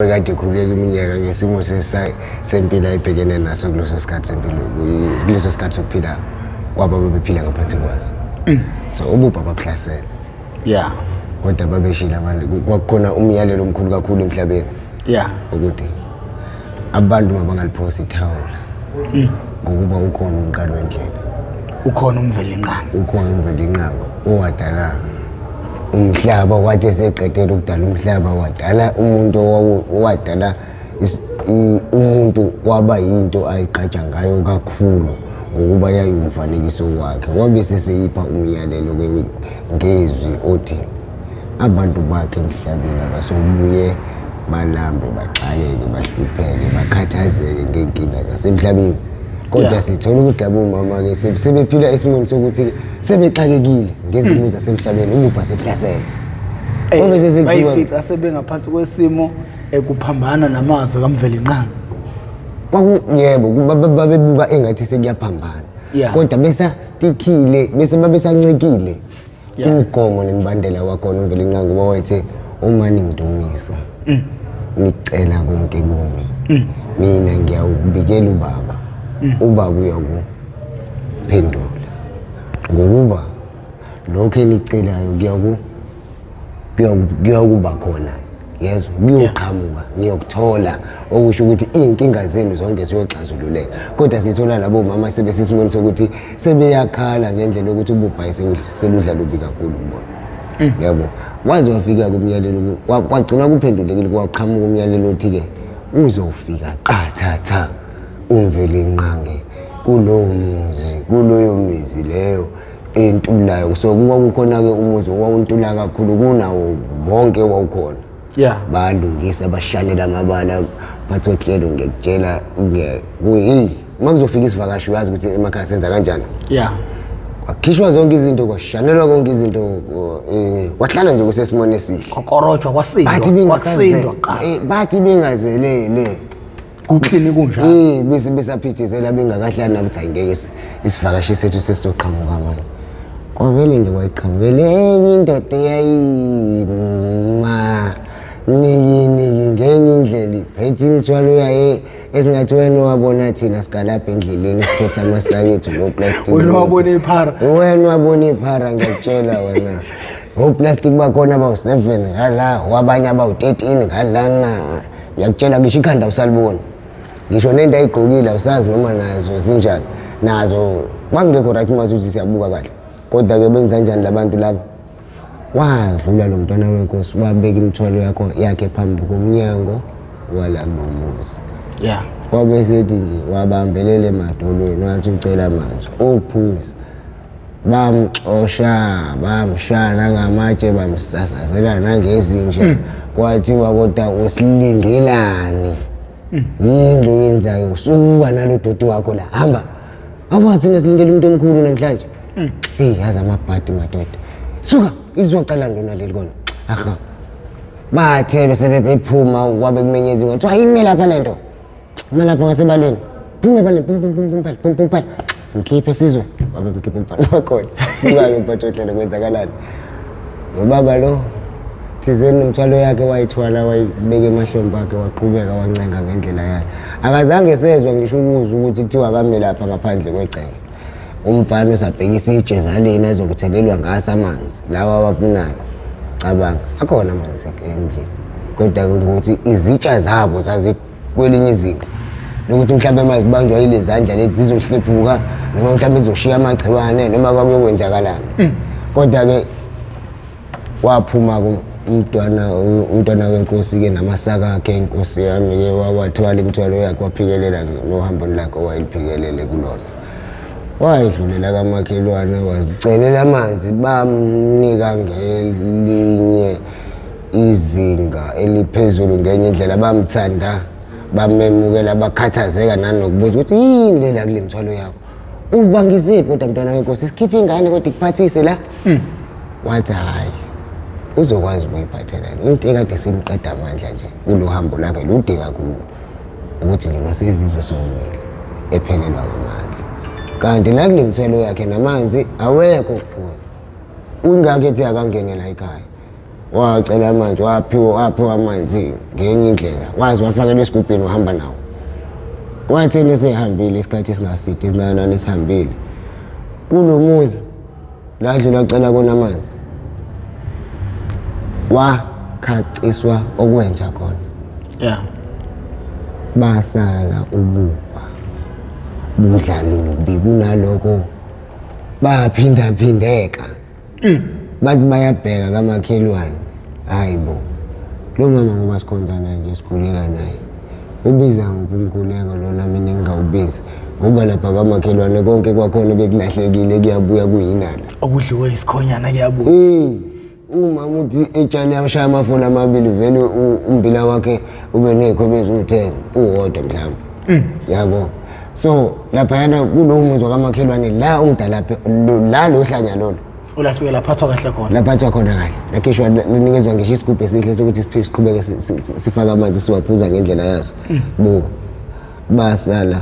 Kade ekhululeka iminyaka ngesimo sempilo ayibhekene naso kuleso sikhathi sempilo, kuleso sikhathi sokuphila kwabo ababephila ngaphansi kwaso. So ububha babuhlasela. Kodwa babeshilo abantu, kwakukhona umyalelo omkhulu kakhulu emhlabeni. Ukuthi abantu mabangaliphosi ithawula. Ngokuba ukhona umqalo wendlela. Ukhona uMvelinqangi. Ukhona uMvelinqangi owadala umhlaba, wathi eseqedela ukudala umhlaba wadala umuntu, owadala umuntu kwaba yinto ayiqatsha ngayo kakhulu ngokuba yayiwumfanekiso wakhe. Wabe seseyipha umyalelo ke ngezwi othi abantu bakhe emhlabeni abasobuye balambe, baxakeke, bahlupheke, bakhathazeke ngey'nkinga zasemhlabeni. Kodwa sithola ukuthi labo mama-ke sebephila esimweni sokuthi sebexakekile ngezimo zasemhlabeni, ububha sebuhlasela. Kwabe sesekuthiwa- Bayifica sebengaphansi kwesimo ekuphambana namazwi kaMvelinqangi. Yebo, babebuka engathi sekuyaphambana. Kodwa besa-stickile, bese babesancikile umgomo nemibandela wakhona uMvelinqangi, ngoba wayethe uma ningidumisa nicela konke kumi, mina ngiyawubikela ubaba, ubaba uyakuphendula, ngokuba lokho enicelayo kuyakuba khona, yezwa, kuyoqhamuka, niyokuthola, okusho ukuthi iy'nkinga zenu zonke ziyoxazululeka. Kodwa sithola labo mama sebesesimweni sokuthi sebeyakhala ngendlela yokuthi ububhayi seludla lubi kakhulu kubona. Yabo, waze wafika kumyalelo, kwagcina kuphendulekile, kwaqhamuka umyalelo othi-ke uzofika qathatha uMvelinqangi kulowo muzi, kuloyo mizi leyo entulayo. So kwakukhona-ke umuzi owawuntula kakhulu kunawo wonke owawukhona. Balungisa, bashanela amabala, phathi ohlelo, ngiyakutshela, uma kuzofika isivakashi uyazi ukuthi emakhaya senza kanjani. Kwakhishwa zonke izinto, kwashanelwa konke izinto, kwahlala nje kusesimweni esihle. Kwakorojwa, kwasindwa, Bathi kwasindwa kuqala. Bathi bengazelele. Kuklini kunjalo. Bese besaphithizela bengakahlali nabo ukuthi ayingeke isivakashi sethu sesizoqhamuka manje. Kwavele nje kwayiqhamukela enye indoda eyayima niki niki ngenye indlela iphethe imithwalo yayo esingathi wena wabona thina sigalapha endleleni siphethe amasaka ethu ngoplastic. Wena wabona iphara. Wena wabona iphara, ngiyakutshela wena. Oplastic bakhona abawu-7 ngala, wabanye abawu-13 ngalana. Ngiyakutshela ngisho ikhanda awusaliboni. Ngisho nento ayigqokile awusazi noma nazo zinjani. Nazo kwakungekho right uma ukuthi siyabuka kahle. Kodwa-ke benza njani labantu laba? Wadlula lo mntwana wenkosi, wabeka imithwalo yakhe phambi komnyango wala kulo muzi. Wabe sethi nje wabambelela emadolweni, wathi ucela amanzi okuphuza. Bamxosha, bamshaya nangamatshe, bamsasazela nangezinja. Kwathiwa kodwa usilingelani? Yini lo yenzayo? Usuka nalo doti wakho la, hamba. Awazi thina silindele umuntu omkhulu namhlanje. Hey, yazi amabhadi madoda. Suka, izwacala lona leli kona. Aha. Bathe bese bephuma kwabe kumenyeziwe. Kuthiwa ime lapha lento. Uma lapha ngasebaleni. Phuma ebaleni, phuma, phuma, phuma, phuma, phuma, phuma, phuma. Ngikhiphe sizwe. Wabe mkhiphe umfana wakhona. Buka-ke mphathi wohlelo kwenzakalani. Ubaba lo thizeni nomthwalo yakhe wayithwala wayibeka emahlombe akhe, waqhubeka wancenga ngendlela yakhe. Akazange sezwa ngisho ukuzwa ukuthi kuthiwa akame lapha ngaphandle kwegceke. Umfana usabheka isitshe zalena ezokuthelelwa ngaso amanzi lawa awafunayo. Cabanga, akhona amanzi endlini. Kodwa-ke ngokuthi izitsha zabo zazikwelinye izinga lokuthi mhlawumbe uma zibanjwa yile zandla lezi zizohlephuka, noma mhlawumbe zizoshiya amagciwane, noma kwakuyokwenzakalani. Kodwa-ke waphuma umntwana wenkosi-ke namasaka akhe, inkosi yami-ke, wathwala imithwalo yakhe, waphikelela nohambo lakhe owayeliphikelele kulona. Wayedlulela kamakhelwane, wazicelela amanzi, bamnika ngelinye izinga eliphezulu ngenye indlela, bamthanda, bamemukela, bakhathazeka nanokubuza ukuthi yini lela kule mithwalo yakho. Ubangiziphi kodwa mntwana wenkosi, sikhiphe ingane kodwa ikuphathise la. Wathi hhayi, uzokwazi ukuyiphathela into ekade simqeda amandla nje kulo hambo lakhe lude kakhulu, ukuthi nje masezizwe somile ephelelwa ngamandla, kanti la kule mithwalo yakhe namanzi awekho ukuphuza. Ungakho ethi akangene la ekhaya. Wacela amanzi, waphiwa, waphiwa amanzi ngenye indlela, waze wafakela esigubhini wahamba nawo. Kwathi esehambile isikhathi esingaside esingakanani esihambile kulo muzi ladlula acela kona amanzi, wakhaciswa okwenja khona. Basala ububha budla lubi kunalokho, baphindaphindeka. Bathi bayabheka kamakhelwane, hayi bo, lo mama ngoba sikhonza naye nje, sikhuleka naye, ubiza nguphi umkhuleko lona mina engingawubizi, ngoba lapha kamakhelwane konke kwakhona bekulahlekile kuyabuya kuyinala. Okudliwe isikhonyana kuyabuya. Umama uthi etshani yashaya amafoni amabili, vele umbila wakhe ube ney'khwebe eziwu-10, uwodwa mhlawumbe. Yabo. So laphayana kulowo muzi wakamakhelwane la umdala la lo hlanya lolo. Ulafike laphathwa kahle khona. Laphathwa khona kahle. Lakhishwa linikezwa ngisho isigubhu esihle sokuthi siqhubeke sifake amanzi siwaphuza ngendlela yaso. Buka. Basala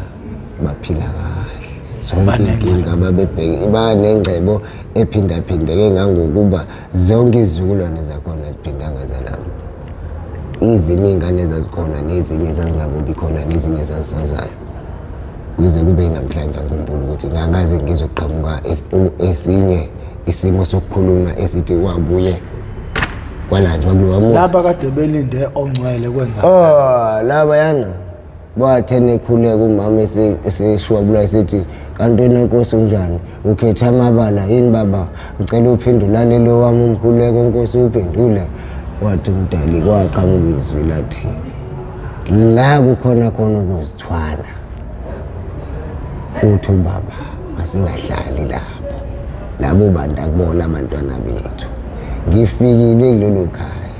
baphila kahle. Zonke inkinga babebheke banengcebo ephindaphindeke ngangokuba zonke izizukulwane zakhona ziphindanga zalamba. Even iy'ngane ezazikhona nezinye zazingakubi khona nezinye zazisazayo. Kuze kube namhlanje angikhumbuli ukuthi ngangikaze ngizwe kuqhamuka esinye isimo sokukhuluma esithi wabuye kwalanjwa kulowa muzi. Laba kade belinde ongcwele kwenza. Oh, laba yana bathene ekhuleka umama eseshwabula esithi kanti wena nkosi unjani, ukhetha amabala yini baba, ngicela uphendulane lo wami umkhuleko nkosi uphendule. Wathi umdali kwaqhamuka izwi lathi la kukhona khona ukuzithwala, uthi ubaba masingahlali lapho, labo bantu akubona abantwana bethu. Ngifikile kulolu khaya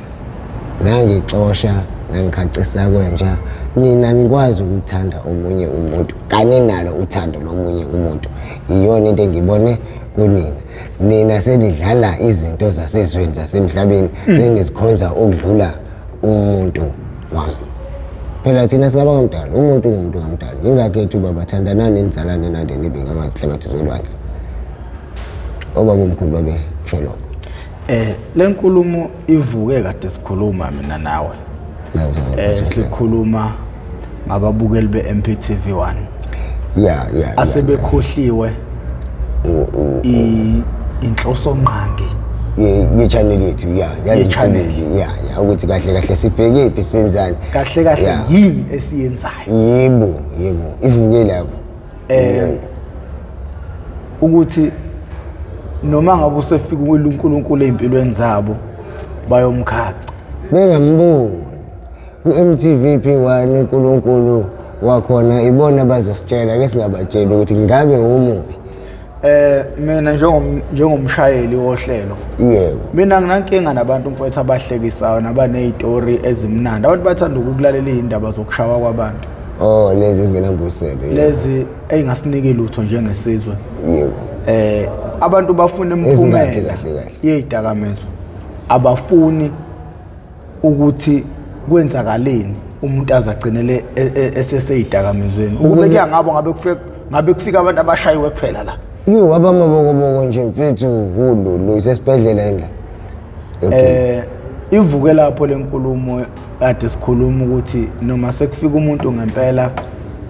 nangixosha nangikhacisa kwenja, nina nikwazi ukuthanda omunye umuntu kaninalo uthando lomunye umuntu. Iyona into engibone kunina, nina senidlala izinto zasezweni zasemhlabeni, senizikhonza okudlula umuntu wami. Phela thina singabakamdala, umuntu ungumuntu kamdala, ingakho ethi ubaba thandanani nizalane nande nibe ngangahlabathi zolwandle. Obaba omkhulu babesho lokho. Le nkulumo ivuke kade sikhuluma mina nawe. Nazo. Sikhuluma ngababukeli be-MPTV 1 asebekhohliwe inhloso ngqangi ye-channel yethu, ya. Ye-channel. Yalomsebenzi, ya, ukuthi kahle kahle sibhekephi, senzani kahle kahle, yini esiyenzayo. Yebo, yebo, ivuke lapho. Ukuthi noma ngabe usefika uNkulunkulu ey'mpilweni zabo bayomkhaca bengamboni ku-MTV P1 uNkulunkulu wakhona, ibona bazositshela ke, singabatsheli ukuthi ngabe umuphi. Mina njengomshayeli wohlelo, mina nginankinga nabantu mfowethu abahlekisayo nabaney'tori ezimnandi. Abantu bathanda ukukulalela iy'ndaba zokushawa kwabantu. Oh, lezi ezingenambuselo, yebo. Lezi ey'ngasiniki lutho njengesizwe. Yebo. Abantu bafuna Ezingakhi imiphumela kahle kahle. Yey'dakamizwa. Abafuni ukuthi kwenzakaleni umuntu azagcinele esesey'dakamizweni. Ukube kuya ngabo, ngabe kufika abantu abashayiwe kuphela la. Yo, abamabokoboko nje mfethu, hululu isesibhedlela endla, okay. Ivuke lapho lenkulumo kade sikhuluma ukuthi noma sekufika umuntu ngempela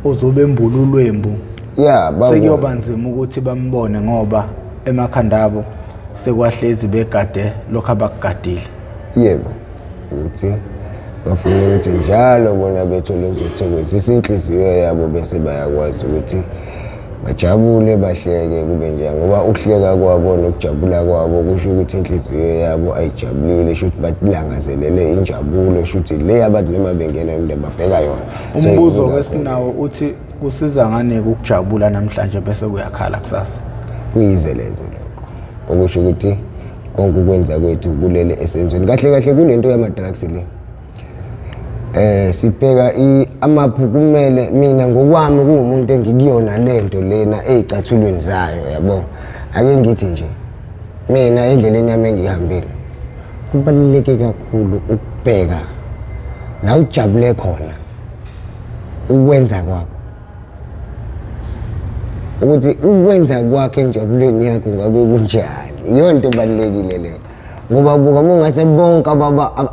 ozobe embula ulwembu, ya babo. Sekuyoba nzima ukuthi bambone ngoba emakhanda abo sekwahlezi begade lokho abakugadile. Yebo, ukuthi bafuna ukuthi njalo bona bethole ukuzothokozisa inhliziyo yabo, bese bayakwazi ukuthi bajabule, bahleke, kube nje ngoba ukuhleka kwabo nokujabula kwabo kusho ukuthi inhliziyo yabo ayijabulile, sho ukuthi balangazelele injabulo, sho ukuthi le abathi noma bengena into babheka yona. So, Umbuzo yingakho-ke esinawo uthi kusiza ngani ukujabula namhlanje bese kuyakhala kusasa? Kuyizeleze lokho, okusho ukuthi konke ukwenza kwethu kulele esenzweni. Kahle kahle kulento yama-drugs le, sibheka amaphu. Kumele mina ngokwami kuwumuntu engikuyona lento lena ezicathulweni zayo, yabo, ake ngithi nje mina endleleni yami engihambile, kubaluleke kakhulu ukubheka la ujabule khona ukwenza kwakho, ukuthi ukwenza kwakhe enjabulweni yakho ngabe kunjani. Iyona into ebalulekile leyo. Ngoba buka uma ungase bonke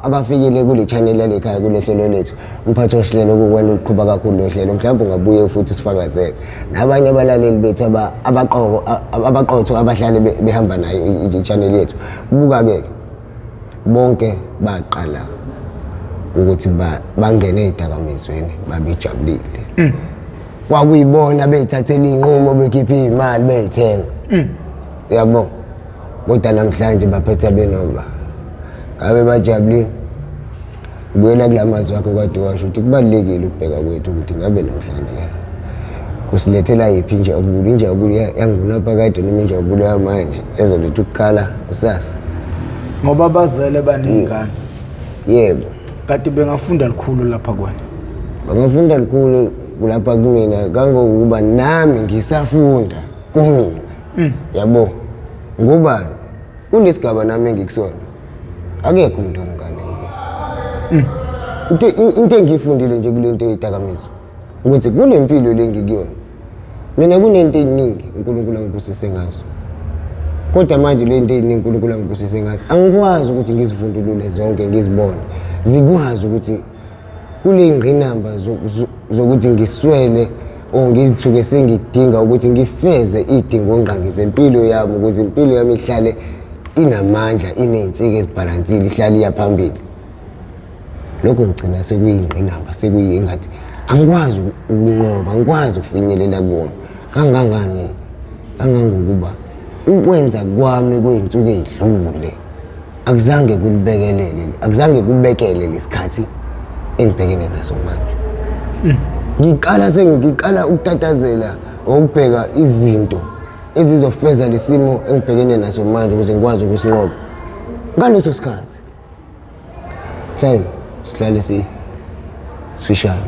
abafikile kule channel yale khaya kule hlelo lethu, umphathi wohlelo kuwena uqhuba kakhulu lo hlelo, mhlawumbe ungabuye futhi sifakazele nabanye abalaleli bethu abaqotho abahlale behamba nayo i-channel yethu. Buka-ke bonke baqala ukuthi bangene ey'dakamizweni babejabulile. Kwakuyibona beyithathela iy'nqumo, bekhipha iy'mali bey'thenga. Yabo, kodwa namhlanje baphetha benoba ngabe bajabulile. Ngibuyela kula mazwi akho kade washo ukuthi kubalulekile ukubheka kwethu ukuthi ngabe namhlanje kusilethela yiphi injabulo, injabulo yangunaphakade noma injabulo yamanje ezoletha ukukhala kusasa. Ngoba abazele baney'ngane. Yebo. Kanti bengafunda lukhulu lapha kuwena? Bangafunda lukhulu lapha kumina, kangokuba nami ngisafunda kumina. Yabo, ngobani kulesigaba nami engikusona akekho umuntu ongane kumina. Into engiyifundile nje kule nto yedakamizwa ukuthi kule mpilo le ngikuyona mina kunento eningi uNkulunkulu angibusise ngazo, kodwa manje le nto eningi uNkulunkulu angibusise ngazo angikwazi ukuthi ngizivundulule zonke ngizibone zikwazi ukuthi kule ngqinamba zokuthi ngiswele or ngizithuke sengidinga ukuthi ngifeze idingongqangi zempilo yami ukuze impilo yami ihlale inamandla, iney'nsika ezibhalansile, ihlale iya phambili. Lokho ngigcina sekuyingqinamba, sekuyingathi angikwazi ukunqoba, angikwazi ukufinyelela kuwona kangangani, kangangokuba ukwenza kwami kwey'nsuku ey'dlule akuzange kulibekelele, akuzange kubekele lesikhathi engibhekene naso manje. Ngiqala ukutatazela ukubheka izinto ezizofeza lesimo engibhekene naso manje ukuze ngikwazi ukusinqoba. Ngaleso sikhathi time sihlale sifishane.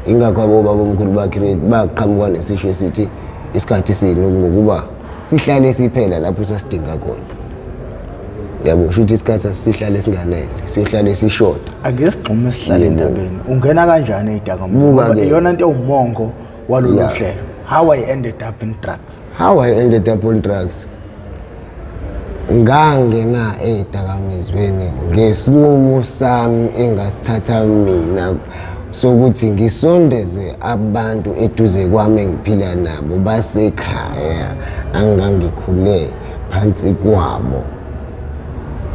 Ingakho abobaba omkhulu bakhe baqhamuka nesisho esithi isikhathi sini, ngokuba sihlale siphela lapho sasidinga khona. Yabo, shuthi isikhathi sihlale singanele, siyohlale sishoda. Ake sigxume sihlale endabeni. Ungena kanjani ey'dakamizweni? Iyona nto ewumongo walolu hlelo. How I ended up in drugs. How I ended up on drugs. Ngangena ey'dakamizweni ngesinqumo sami engasithatha mina sokuthi ngisondeze abantu eduze kwami engiphila nabo basekhaya angangikhule phansi kwabo,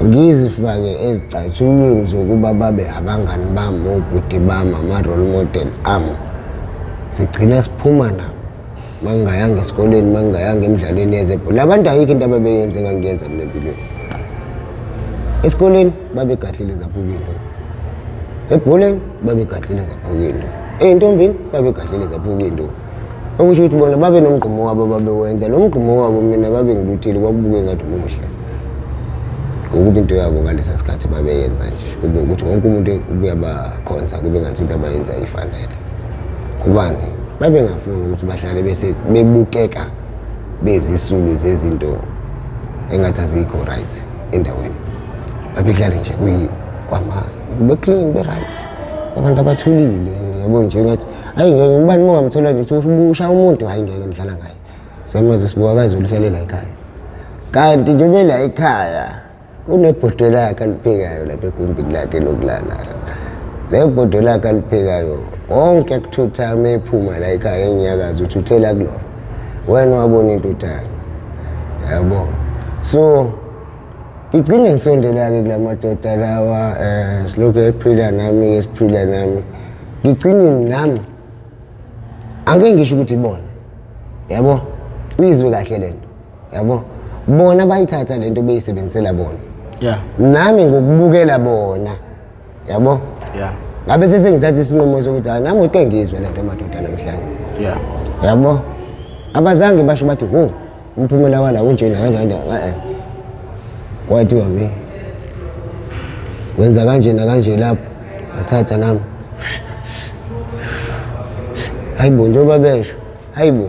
ngizifake ezicathulweni zokuba babe abangani bami, obhuti bami, ama-role model ami. Sigcina siphuma nabo mangingayanga esikoleni, mangingayanga emidlalweni yezebhola. Labantu ayikho into ababeyenza engangiyenza mina empilweni. Esikoleni babegadlile zaphuka into, ebholeni babegadlile zaphuka into, ey'ntombini babegadlile zaphuka into. Okusho ukuthi bona babe nomgqumo wabo babewenza lo mgqumo wabo, mina babe ngiluthile, kwakubuke ngathi muhle ngokuba into yabo ngalesa sikhathi babeyenza nje kube ukuthi wonke umuntu ubuyabakhonza, kube ngathi into abayenza ifanele. Kubani babengafuni ukuthi bahlale bese bebukeka bezisulu zezinto engathi azikho right endaweni, babehlale nje kwamasi be-clean, be-right, abantu abathulile. Yabo nje ngathi hayi ngeke ngibani uma ungamthola nje ukuthi ushaya umuntu, hayi ngeke ngidlala ngaye, siyamazi usibuka ulihlalela ekhaya. Kanti njengoba la ekhaya kunebhodo lakhe aliphekayo lapha egumbini lakhe lokulala, le bhodo lakhe aliphekayo konke akuthutha uma ephuma la ekhaya enyakaza uthuthela kulona, wena wabona into uthanda. Yabo, so ngigcine ngisondela-ke kula madoda lawa, silokhu ephila nami-ke, siphila nami, ngigcine nami angeke ngisho ukuthi bona, yabo, uyizwe kahle lento, yabo, bona bayithatha lento beyisebenzisela bona. Nami ngokubukela bona, yabo, ngabe sesengithatha isinqumo sokuthi hayi nami uthi ke ngizwe lento madoda namhlanje. Yabo, abazange basho bathi wo umphumela wala unjena kanjani, kwathiwa mi wenza kanje nakanje lapho, ngathatha nami, hayibo, njengoba besho, hayibo,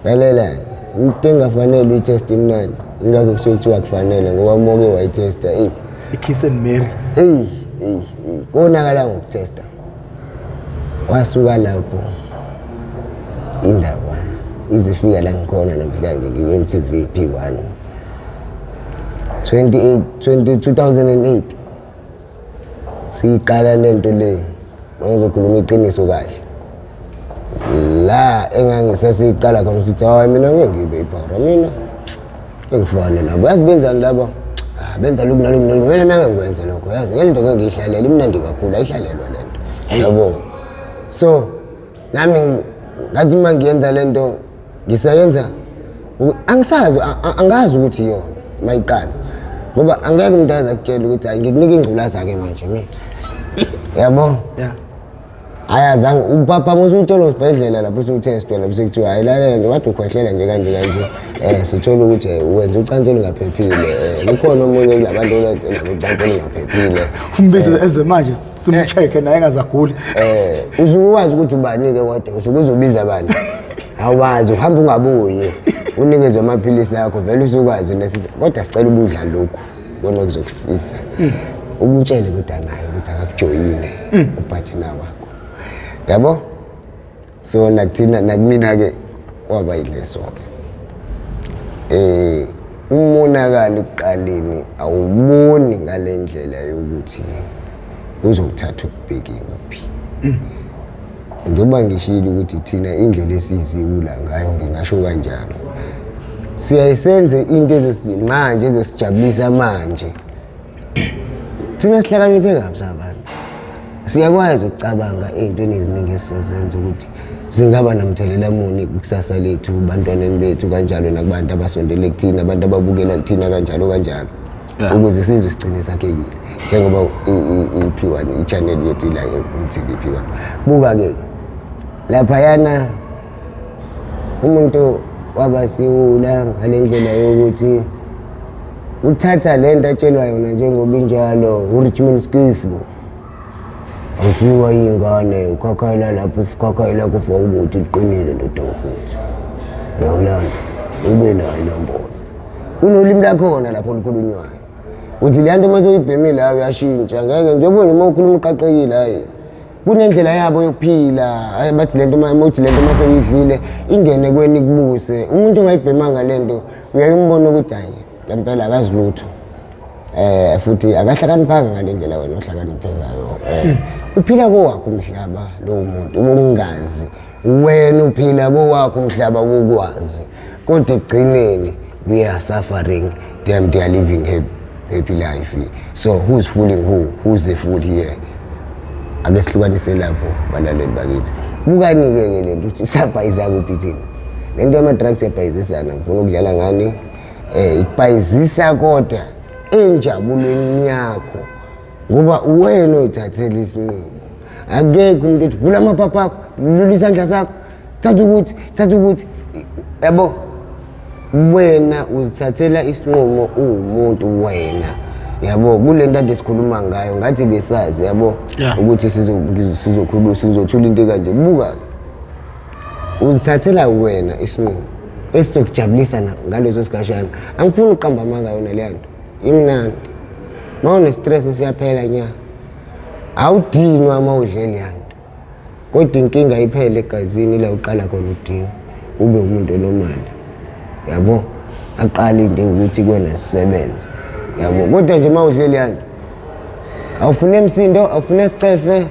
lalela, into engafanele uyitheste imnandi, ingakho kusuke kuthiwa kufanele, ngoba uma uke wayithesta eyi I-kiss and marry. Eyi eyi eyi, konakala ngokuthesta. Kwasuka lapho indaba izifika la ngikhona namhlanje ngiku-MTV P1. 28 20 2008 siyiqala lento le ngizokhuluma iqiniso kahle la engangisesiyiqala khona sithi hayi mina ngeke ngibe iphara mina engifane nabo yazi benzani laba. Ah, benza lokhu naloku naloku, mina ngeke ngikwenze lokho, yazi le nto ngeke ngiyihlalele, imnandi kakhulu, ayihlalelwa le nto, yabo. So nami ngathi uma ngiyenza le nto ngisayenza angisazi, angazi ukuthi iyona mayiqala, ngoba angeke umuntu aze akutshele ukuthi hayi ngikunika ingculaza-ke manje mina, yabo. Hhayi azange uphaphama usutshelwa esibhedlela lapho usuthestwa lapho sekuthiwa hhayi lalela nje kade ukhwehlela nje kanje kanje sithole ukuthi wenza ucansi olungaphephile, kukhona omunye kulabantu olwenze nabo ucansi olungaphephile. Umbize eze manje simcheck-e naye engazaguli. Usuke wazi ukuthi ubani-ke, kodwa usuke uzobiza bani, awazi, uhamba ungabuyi, unikezwe amaphilisi akho vele usukwazi kodwa sicela ubudla lokhu bona kuzokusiza. Umtshele kodwa naye ukuthi akakujoyine upartner wakho, yabo. So nakuthina nakumina-ke kwaba yileso-ke umonakalo ekuqaleni awuboni ngale ndlela yokuthi uzowuthatha ukubheke kuphi. Njengoba ngishilo ukuthi thina indlela esiyiziwula ngayo, ngingasho kanjalo, siyaye senze into manje ezosijabulisa manje. Thina sihlakaniphe kabi sabantu, siyakwazi ukucabanga ey'ntweni eziningi esizozenza ukuthi zingaba namthelela muni kukusasa lethu, kubantwaneni bethu kanjalo, nakubantu abasondele kuthina, abantu ababukela kuthina kanjalo kanjalo, ukuze sizwe sigcine sakhekile njengoba i-P1 i-channel yethu ila e-TV P1. Buka-ke laphayana umuntu wabasiwula ngale ndlela yokuthi uthatha le nto atshelwa yona njengoba injalo. URichmond Skiff lo awufiwa iy'ngane, ukhakhayela lapho, ukhakhayela kufa ukuthi uqinile ndoda mfethu, uyawulanda ube nayo inombolo, kunolimi lakhona lapho olukhulunywayo uthi le nto uma sewuyibhemile hayi uyashintsha, ngeke njengoba nje uma ukhuluma uqaqekile. Hhayi kunendlela yabo yokuphila, hayi bathi le nto uma uthi le nto uma sewuyidlile ingene kweni ikubuse. Umuntu ongayibhemanga le nto uyaye umbone ukuthi hhayi ngempela akazi lutho, futhi akahlakaniphanga ngale ndlela wena ohlakaniphe ngayo. Uphila kowakho umhlaba lowo muntu wongazi, wena uphila kowakho umhlaba wokwazi, kodwa ekugcineni we are suffering, them they are living happy, happy life. So who's fooling who? Who's the fool here? Ake sihlukanise lapho balaleli bakithi. Bukani-ke ke le nto ukuthi isabhayiza kuphi thina le nto yama-drugs iyabhayizisana. Ngifuna ukudlala ngani ikubhayizisa kodwa enjabulweni yakho, ngoba wena oyithathela isinqumo. Akekho umuntu othi vula amaphaphu akho, lula isandla sakho, thatha ukuthi, thatha ukuthi, yabo. Wena uzithathela isinqumo uwumuntu wena, yabo. Kule nto ade sikhuluma ngayo ngathi besazi, yabo, ukuthi sizokhuluma sizothula into kanje. Buka, uzithathela wena isinqumo esizokujabulisa ngaleso sikhashana. Angifuni ukuqamba amanga, yona leya nto imnandi uma une-stress siyaphela nya, awudinwa uma udle leya nto, kodwa inkinga iphele egazini la uqala khona udinwa ube umuntu onormal, yabo. Aqala into ukuthi kuwena sisebenze, yabo. Kodwa nje uma udle leya nto awufune emsindo, awufune sicefe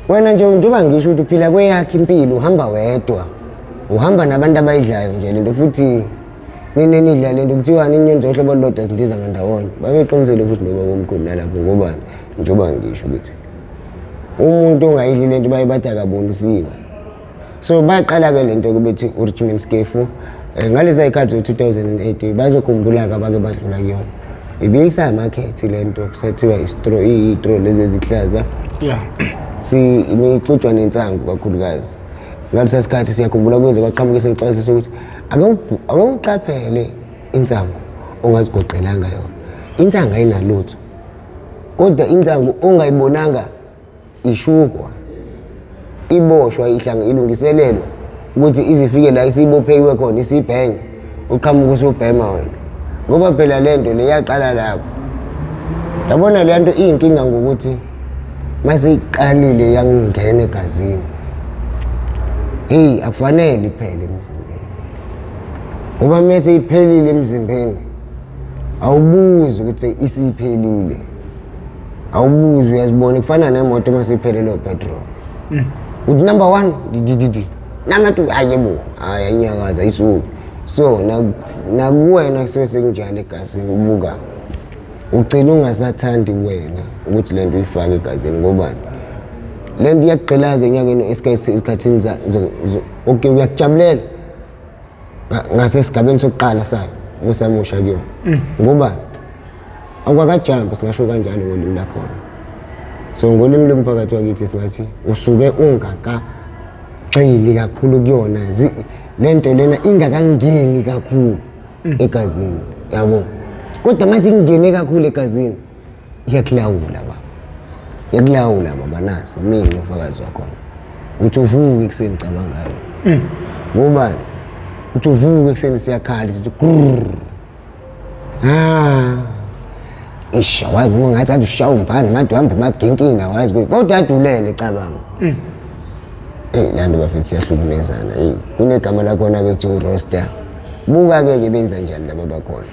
wena nje, njengoba ngisho ukuthi uphila kweyakho impilo, uhamba wedwa, uhamba nabantu abayidlayo nje lento. Futhi nini nidla lento kuthiwani, inyoni zohlobo olulodwa zindiza ngandawonye. Babeqinisile futhi nobaba omkhulu nalapho, ngobani njengoba ngisho ukuthi umuntu ongayidli lento baye bathi akabonisiwe. So baqala-ke lento bethi uRichmond Skefu ngaleza y'khathi zo-2008, bazokhumbula-ke abake badlula kuyona, ibiyisamakhethi lento kusathiwa i-straw, iyi-straw lezi ezihlaza si imixutshwa nensangu kakhulukazi. Ngalesa sikhathi siyakhumbula kuze kwaqhamuka isixwayiso sokuthi ake uqaphele insangu ongazigoqelanga yona. Insangu ayinalutho, kodwa insangu ongayibonanga ishukwa, iboshwa, ihlanga ilungiselelwa ukuthi izifike la isibophekiwe khona, isibhenye, uqhamuka usubhema wena, ngoba phela lento le yaqala lapho, yabona. Le nto iyinkinga ngokuthi mase iqalile yangena egazini, hey, akufanele iphele emzimbeni, ngoba mase iphelile emzimbeni Awubuzi ukuthi isiphelile, awubuzi, uyazibona. Kufana nemoto uma siphelele upetrol, uthi number one, didididi, number two, hayi bo, hayi, ayinyakaza, ayisuki. So nakuwena kusuke sekunjalo egazini. Ubuka ugcina ungasathandi wena ukuthi le nto uyifake egazini, ngobani? Le nto iyakugqilaza enyakeni, esikhathini okay, uyakujabulela ngasesigabeni sokuqala sayo musamusha kuyona, ngoba akwakajampi, singasho kanjalo ngolimi lakhona. So ngolimi lomphakathi wakithi singathi usuke ungakagxili kakhulu kuyona, le nto lena ingakangeni kakhulu egazini, yabo. Kodwa mase ingene kakhulu egazini, iyakulawula baba, iyakulawula baba. Nasi mina ufakazi wakhona. Uthi uvuke ekuseni, cabangayo ngobani? Uthi uvuke ekuseni, siyakhala, sithi grrr, ah, isha, wazi noma ngathi athi ushaya umbhani, ngathi uhamba emaginkini, awazi kodwa ade ulele, cabanga. Eyi, laa nto bafethu siyahlukumezana. Eyi, kunegama lakhona-ke kuthiwa uroster. Buka-ke ke benza njani laba bakhona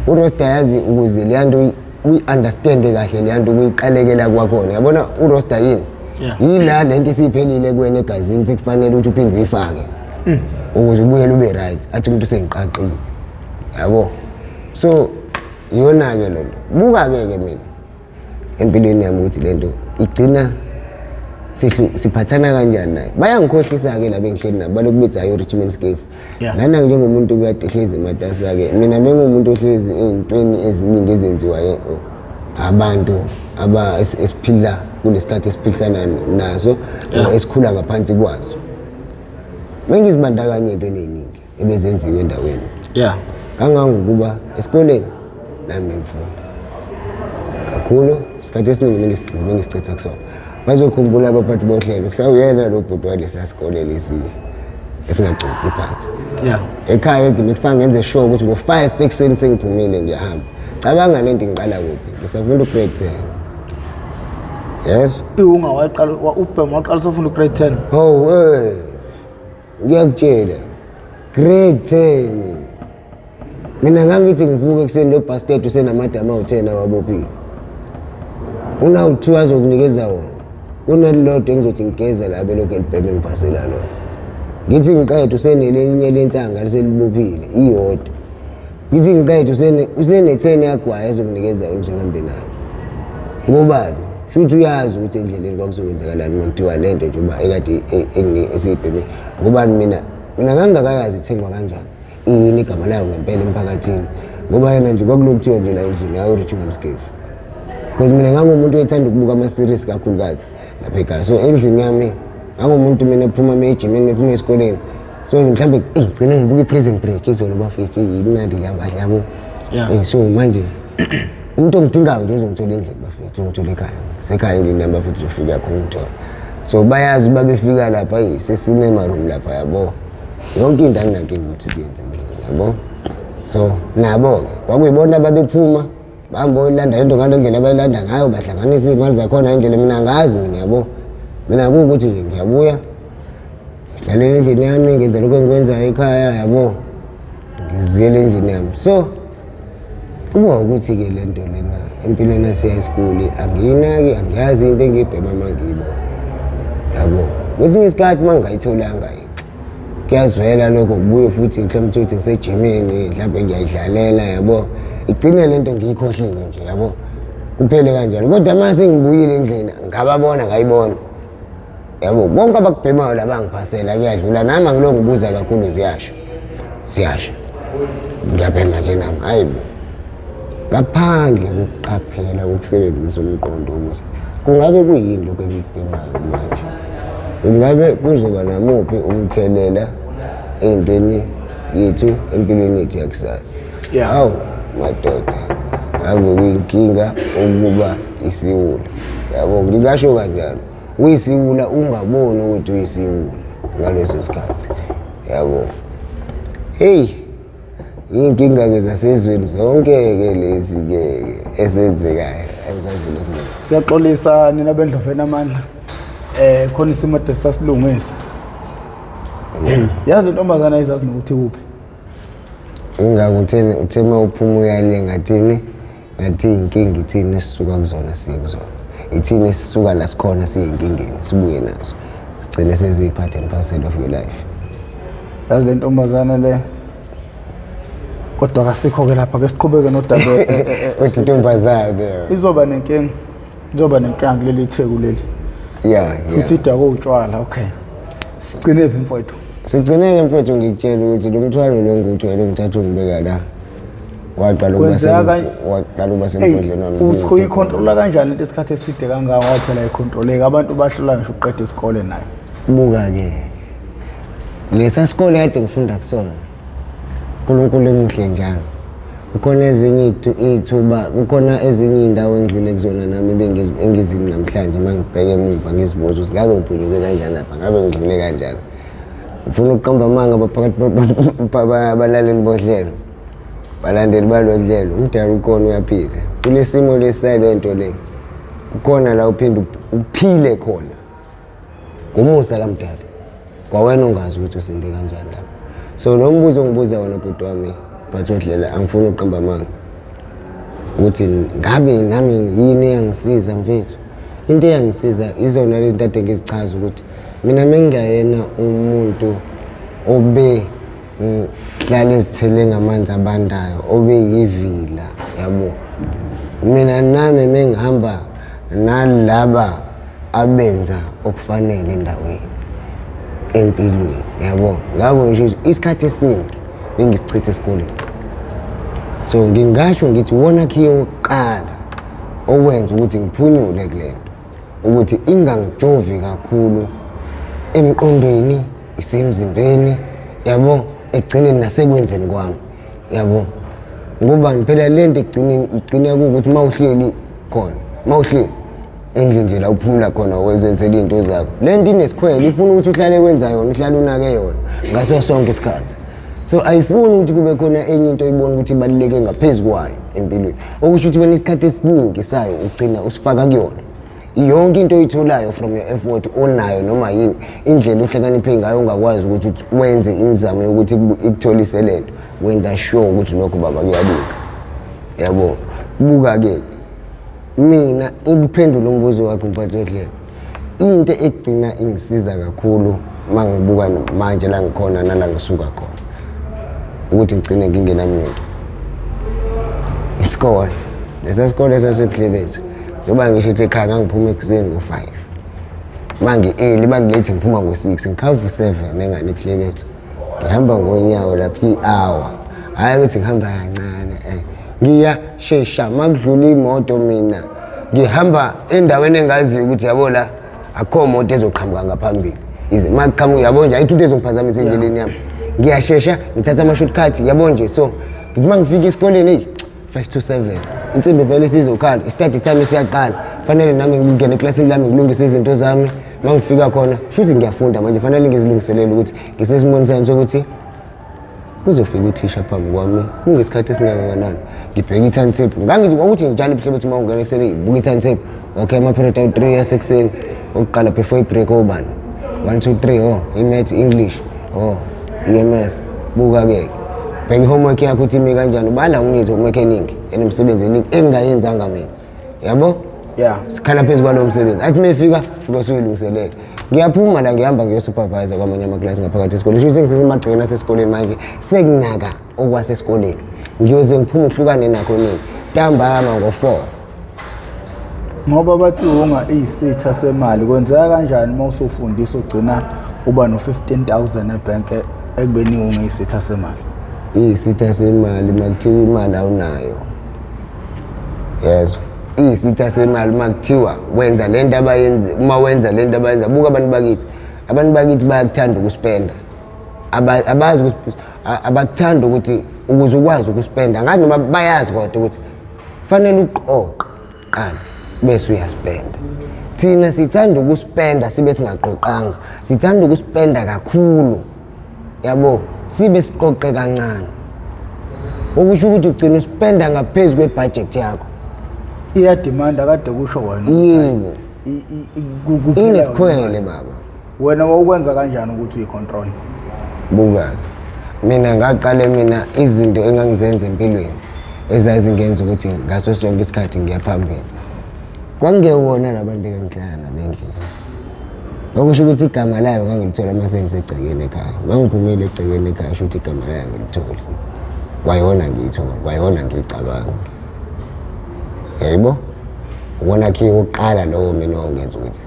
uroster, yazi, ukuze leya nto uyi-understande kahle, leya nto ukuyiqalekela kwakhona, yabona uroster yini? Yila le nto isiphelile kuwena egazini, sekufanele ukuthi uphinde uyifake ukuze ubuyele ube right. Athi umuntu sengiqaqile, yabo. So iyona-ke lo nto. Buka-ke ke mina empilweni yami ukuthi le nto igcina siphathana kanjani nayo. Bayangikhohlisa-ke laba engihleli nabo, balokhu bethi hayi, u-Richmond Skefu. Lana njengomuntu kade ehlezi ematasa-ke, mina bengumuntu ohlezi ey'ntweni eziningi ezenziwayo abantu aba esiphila kulesikhathi esiphilisana naso or esikhula ngaphansi kwazo. Bengizibandakanya ey'ntweni ey'ningi ebezenziwe endaweni, kangangokuba esikoleni nami bengifunda kakhulu. Isikhathi esiningi bengisichitha kusona. Bazokhumbula abaphathi bohlelo, kusawuyena lo bhuti walesiya sikole lesi esingaconsi phansi. Ekhaya ngifika ngenze sure ukuthi ngo-5 ekuseni sengiphumile, ngiyahamba. Cabanga lento ngiqala kuphi? Ngisafunda u-grade 10, yes. Iwunga waqala ubhema, waqala usafunda u-grade 10? Oh, eh, ngiyakutshela, grade 10. Mina ngangithi ngivuka ekuseni, lo bastard usenamadama awu-10 awabophile, unawu-two azokunikeza wona, kunelilodwa engizothi ngigeza la belokhu elibheme, ngiphasela lona. Ngithi ngiqeda, usenelinye lensanga liselibophile, iyodwa. Ngithi ngiqeda, usene-10 yagwayo ezokunikeza yona ukuthi ngihambe nayo. Ngobani? Shuthi uyazi ukuthi endleleni kwakuzokwenzakalani uma kuthiwa le nto njengoba ekade eseyibheme. Ngobani? Mina ngangingakayazi ithengwa kanjani, iyini igama layo ngempela emphakathini, ngoba yena nje kwakulokhu kuthiwa nje la endlini, hayi, u-Richmond Skefu. Because mina ngangumuntu oyethanda ukubuka ama-series kakhulukazi lapha ekhaya. So endlini yami ngangumuntu mina ephuma ejimini, ephuma esikoleni, so mhlawumbe eyi, gcine ngibuka i-Prison Break izolo bafethu, imnandi liyabadla, yabo. So manje umuntu ongidingayo nje uzongithola endlini bafethu, uzongithola ekhaya, sekhaya endlini yami bafethu, uzofika khona ungithola. So bayazi uba befika lapha, eyi, se-cinema room lapha, yabo. Yonke into anginankinga ukuthi siyenze endlini, yabo. So nabo-ke kwakuyibona ababephuma bahambe oyilanda lento ngale ndlela abayilanda ngayo, bahlanganise iy'mali zakhona indlela mina angazi mina, yabo. Mina kuwukuthi nje ngiyabuya, ngidlalela endlini yami, ngenza lokhu engikwenzayo ekhaya, yabo, ngiziyele endlini yami. So kuba ukuthi-ke le nto lena empilweni yase-high school angiyinaki, angiyazi into engiyibhema uma ngiyibona, yabo. Kwesinye isikhathi uma ngingayitholanga, kuyazwela lokho, kubuye futhi mhlawumbe ukuthi ngisejimini, mhlawumbe ngiyayidlalela, yabo, igcine le nto ngiyikhohliwe nje, yabo, kuphele kanjalo. Kodwa uma sengibuyile endlini, ngababona, ngayibona, yabo, bonke abakubhemayo laba ngiphasela, kuyadlula nami, angiloko ngibuza kakhulu, ziyasha, ziyasha, ngiyabhema nje nami, hayi bo, ngaphandle kokuqaphela, ukusebenzisa umqondo ukuthi kungabe kuyini lokhu engikubhemayo manje, kungabe kuzoba namuphi umthelela ey'ntweni yethu, empilweni yethu yakusasa. Hawu madoda, ave kuyinkinga ukuba isiwula, yabo, ngingasho kanjalo. Uyisiwula ungaboni ukuthi uyisiwula ngaleso sikhathi, yabo. Hey, iy'nkinga-ke zasezweni zonke-ke lezi-ke esenzekayo awusavula singene. Siyaxolisa nina bendlovu enamandla, khona isimo ade sasilungisa. Hey, yazi le ntombazana ayizazi nokuthi kuphi. Ingakho utheni, uthe uma uphuma uyale ngathini, ngathi iy'nkinga ithini esisuka kuzona siye kuzona, ithini esisuka la sikhona siye ey'nkingeni sibuye nazo, sigcine seziyi-part and parcel of your life. Yazi le ntombazane le, kodwa kasikho-ke lapha, ke siqhubeke nodaba. Kodwa intombazane izoba nenkinga, izoba nenkinga kuleli theku leli. Futhi idakwe utshwala. Okay, sigcine phi, mfowethu? Sigcineke, mfowethu, ngikutshela ukuthi lo mthwalo lo ngiwuthwele ngithatha ungibeka la waqala ukuba Kwenzeka waqala ukuba semgodleni wami. Uthi uyicontrola kanjani into isikhathi eside kangaka, ngoba phela ayicontroleki, abantu bahlula ngisho ukuqeda isikole nayo? Buka-ke, lesa sikole kade ngifunda kusona, uNkulunkulu emuhle njalo, kukhona ezinye iy'thuba, kukhona ezinye iy'ndawo engidlule kuzona nami engizimi namhlanje. Uma ngibheke emuva ngizibuza ukuthi ngabe ngiphunyuke kanjani lapha, ngabe ngidlule kanjani. Ngifuna ukuqamba amanga baphakathi abalaleli bohlelo, balandeli balo hlelo, umdala ukhona, uyaphila kule simo lesale nto le, kukhona la uphinde uphile khona ngomusa kamdali, kwawena ungazi ukuthi usinde kanjani lapho. So lo mbuzo ongibuza wona, bhuti wami, but odlela, angifuni ukuqamba amanga ukuthi ngabe nami yini eyangisiza, mfethu. Into eyangisiza izona lezi zinto ade ngizichaza, ukuthi mina mengingayena umuntu obe hlala ezithele ngamanzi abandayo, obe yivila, yabo. Mina nami mengihamba nalaba abenza okufanele endaweni empilweni, yabo. Ngakho ngisho ukuthi isikhathi esiningi bengisichitha esikoleni, so ngingasho ngithi wona khiye wokuqala owenza ukuthi ngiphunyule kule nto, ukuthi ingangijovi kakhulu emqondweni, isemzimbeni, yabo, ekugcineni nasekwenzeni kwami, yabo. Ngobani phela le nto ekugcineni igcina kuwukuthi uma uhleli khona, uma uhleli endlini nje la uphumula khona, wezenzela iy'nto zakho, le nto inesikhwele, ifuna ukuthi uhlale wenza yona, uhlale unake yona ngaso sonke isikhathi. So ayifuni ukuthi kube khona enye into oyibona ukuthi ibaluleke ngaphezu kwayo empilweni, okusho ukuthi wena isikhathi esiningi sayo ugcina usifaka kuyona. Yonke into oyitholayo from your effort onayo, noma yini, indlela ohlakaniphe ngayo, ungakwazi ukuthi wenze imizamo yokuthi ikutholise lento, wenza sure ukuthi lokho, baba, kuyabuka, yabo. Buka-ke, mina ukuphendula umbuzo wakho, mphathi wohlelo, into egcina ingisiza kakhulu uma ngibuka manje la ngikhona nala ngisuka khona, ukuthi ngigcine ngingenamuntu, isikole lesa sikole saseBuhlebethu. Njengoba ngisho ukuthi ekhaya ngangiphuma ekuseni ngo-5, uma ngi-early, uma ngi-late ngiphuma ngo-6, ngikhava u-7 engane eBuhlebethu. Ngihamba ngonyawo lapha i-hour, hhayi ukuthi ngihamba kancane, ngiyashesha. Uma kudlula imoto, mina ngihamba endaweni engaziyo ukuthi, yabo, la akukho moto ezoqhamuka ngaphambili, ize uma kuqhamuka, yabo nje, ayikho into ezongiphazamisa endleleni yami. Ngiyashesha, ngithatha ama-shortcut, yabo nje. So ngithi uma ngifika esikoleni, eyi, 6:55, insimbi vele isizokhala, i-study time isiyaqala, fanele nami ngingene eklasini lami, ngilungise izinto zami. Uma ngifika khona, shuthi ngiyafunda manje, fanele ngizilungiselele ukuthi ngisesimweni sami sokuthi kuzofika uthisha phambi kwami kungesikhathi esingakanani. Ngibheke i-timetable, ngangithi kwakuthi njalo ebuhle bethi uma ungena ekuseni buka i-timetable. Okay, ama-period awu-3 yasekuseni, okuqala before i-break obani? 1 2 3, oh, i-math, English, oh, EMS. Buka-ke, bheka i-homework yakho ukuthi imi kanjani, ubala unginikeze homework eningi enomsebenzi eningi engingayenzanga mina, yabo. Sikhala phezu kwalowo msebenzi, athi uma efika, fika usuyilungiselele. Ngiyaphuma la, ngihamba ngiyosupervise kwamanye amaklasi ngaphakathi esikoleni, sho ukuthi sengisemagcekeni asesikoleni manje, sekunaka okwasesikoleni. Ngiyoze ngiphume ngihlukane nakho nini? Ntambama ngo-4. Ngoba bathi unga iyisitha semali, kwenzeka kanjani uma usufundisa ugcina uba no-15,000 ebhenke ekubeni ungeyisitha semali? Iyisitha semali uma kuthiwa imali awunayo, yezwa. Iyisitha semali uma kuthiwa wenza le nto abayenze, uma wenza le nto abayenza. Buka abantu bakithi, abantu bakithi bayakuthanda ukuspenda. Abazi ukuthi abakuthanda ukuthi ukuze ukwazi ukuspenda ngathi, noma bayazi kodwa ukuthi fanele uqoqe qala bese uyaspenda. Thina sithanda ukuspenda sibe singaqoqanga, sithanda ukuspenda kakhulu, yabo, sibe siqoqe kancane, okusho ukuthi ugcina uspenda ngaphezu kwebudget yakho. Iyadimanda kade kusho wena. Yebo. Kuphela Inesikhwele yona. Baba. Wena wawukwenza kanjani ukuthi uyicontrol? Buka, Mina ngaqale mina izinto engangizenza empilweni ezazingenza ukuthi ngaso sonke isikhathi ngiya phambili. Kwakungewona labantu engangihlala nabo endlini. Okusho ukuthi igama layo ngangilithola uma sengisegcekeni ekhaya. Uma ngiphumile egcekeni ekhaya sho ukuthi igama layo ngilitholi. Kwayona ngiyitholi, kwayona ngiyicabanga. Yebo. Uwona key wokuqala lowo mina owangenza ukuthi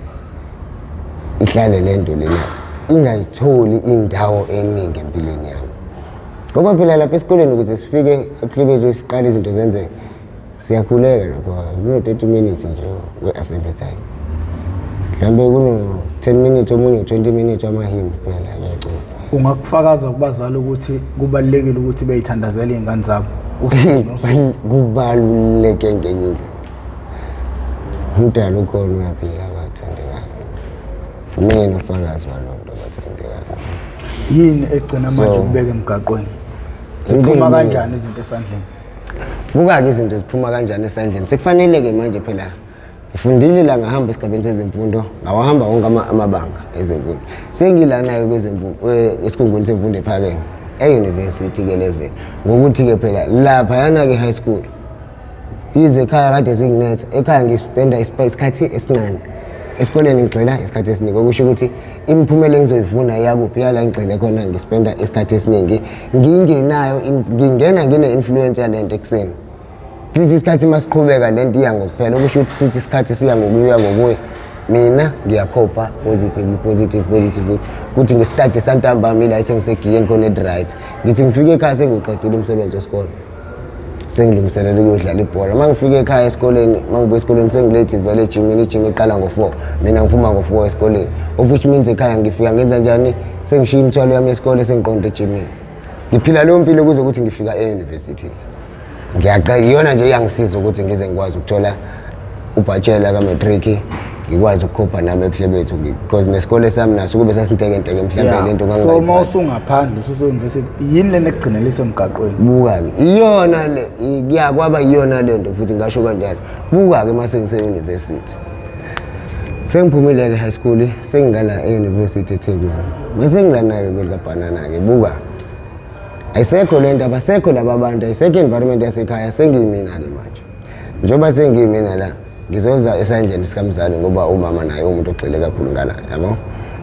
ihlale le nto lena ingayitholi indawo eningi empilweni yami. Ngoba phela lapha esikoleni ukuze sifike ebuhlebethu siqale izinto zenzeke siyakhuleka lapha kuno-30 minutes nje we-assembly time. Mhlawumbe kuno-10 minutes omunye u-20 minutes wamahymn kuphela kuyacula. Ungakufakaza kubazali ukuthi kubalulekile ukuthi beyithandazele iy'ngane zabo usuku nosuku. Kubaluleke ngenye indlela. Umdala ukhona uyaphila abathandekayo. Mina ufakazi waloo nto abathandekayo. Yini egcina manje ukubeka emgaqweni? Ziphuma kanjani izinto esandleni? Buka-ke izinto ziphuma kanjani esandleni. Sekufanele-ke manje phela ngifundile la ngahamba esigabeni sezemfundo ngawahamba wonke amabanga ezemfundo. Sengilana-ke esikhungweni semfundo ephakeme e-university-ke level. Ngokuthi-ke phela laphayana-ke high school yize ekhaya kade zinginetha ekhaya ngispenda isikhathi esincane esikoleni ngigxila isikhathi esiningi okusho ukuthi imiphumela engizoyivuna iyakuphi yala ngigxile khona ngispenda isikhathi esiningi ngingenayo ngingena ngine-influence yale nto ekuseni lithi isikhathi uma siqhubeka le nto iya ngokuphela okusho ukuthi sithi isikhathi siya ngokuya ngokuya mina ngiyakhopha positive positive positive kuthi ngesitade santambama ila sengisegiyeni khona e-right ngithi ngifike ekhaya sengiwuqedile umsebenzi wesikole sengilungiselela ukuyodlala ibhola uma ngifika ekhaya esikoleni uma ngibuya esikoleni sengilethi vele ejimini ijimi iqala ngo-4 mina ngiphuma ngo-4 esikoleni of which means ekhaya ngifika ngenza njani sengishiya imithwalo yami yesikole sengiqonde ejimini ngiphila leyo mpilo kuze ukuthi ngifika e-university ngiyaqa iyona nje iyangisiza ukuthi ngize ngikwazi ukuthola ubhatshela ka-matric ngikwazi ukukhopha nami ebuhlebethu because nesikole sami naso kube sasintekenteke mhlawumbe le nto so uma usungaphandle ususe-university yini lena ekugcinelisa emgaqweni buka-ke iyona le ya kwaba iyona le nto futhi ngasho kanjalo buka-ke uma sengise-university sengiphumile-ke high school sengingala e-university ethekwini uma sengilana-ke kwelikabhanana-ke buka ayisekho le nto abasekho laba bantu ayisekho i-environment yasekhaya sengiyimina-ke manje njengoba sengiyimina la ngizoza esandleni sikamzali ngoba umama naye umuntu ogxile kakhulu ngala yabo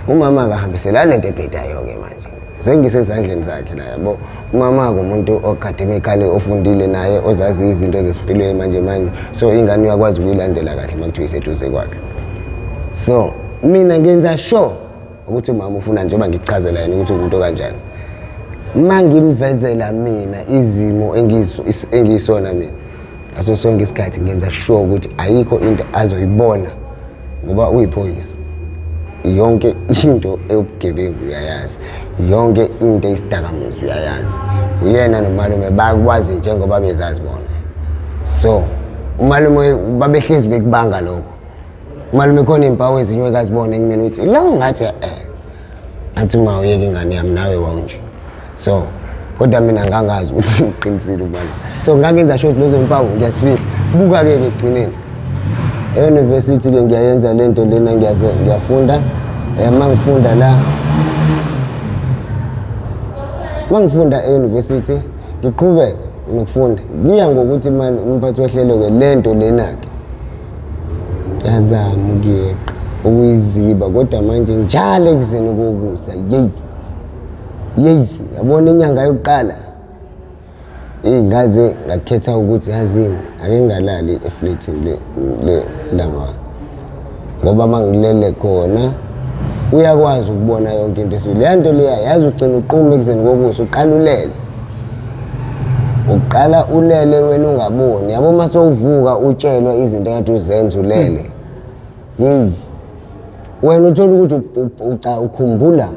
umama akahambiselani nento ebhedayo-ke manje sengisezandleni zakhe la yabo umama-ke umuntu o-academically ofundile naye ozazi izinto zesimpilweni manje manje so ingane uyakwazi ukuyilandela kahle uma kuthiwa iseduze kwakhe so mina ngenza sure ukuthi umama ufuna njengoba ngikuchazela yena ukuthi umuntu okanjani uma ngimvezela mina izimo engiyisona mina ngaso sonke isikhathi ngenza sure ukuthi ayikho into azoyibona ngoba uyiphoyisa yonke into eyobugebengu uyayazi yonke into eyisidakamizwa uyayazi uyena nomalume bakwazi njengoba bezazi bona so umalume babehlezi bekubanga lokho umalume khona iy'mpawu ezinye ekazibona kumina ukuthi la ungathi eh athi uma uyeke ingane yami nawe wawunje so kodwa mina ngangazi ukuthi uqinisile ubani so ngangenza sure ukuthi lezo mpawu ngiyazifihla buka-ke ekugcineni e-university-ke ngiyayenza le nto lena ngiyafunda uma ngifunda la uma ngifunda e-university ngiqhubeke nokufunda kuya ngokuthi mani umphathi wohlelo-ke le nto lena-ke ngiyazama ukuyeqa ukuyiziba kodwa manje njalo ekuzeni kokusa yeyi yeyi yabona inyanga yokuqala eyi ngaze ngakhetha ukuthi yazini ake ngingalali efletini le le lama ngoba uma ngilele khona uyakwazi ukubona yonke into esuke leya nto leya yazi ugcina uquma ekuzeni kokusa uqala ulele uqala ulele wena ungaboni yabo uma sowuvuka utshelwa izinto ekade uzenza ulele yeyi wena uthola ukuthi ukhumbula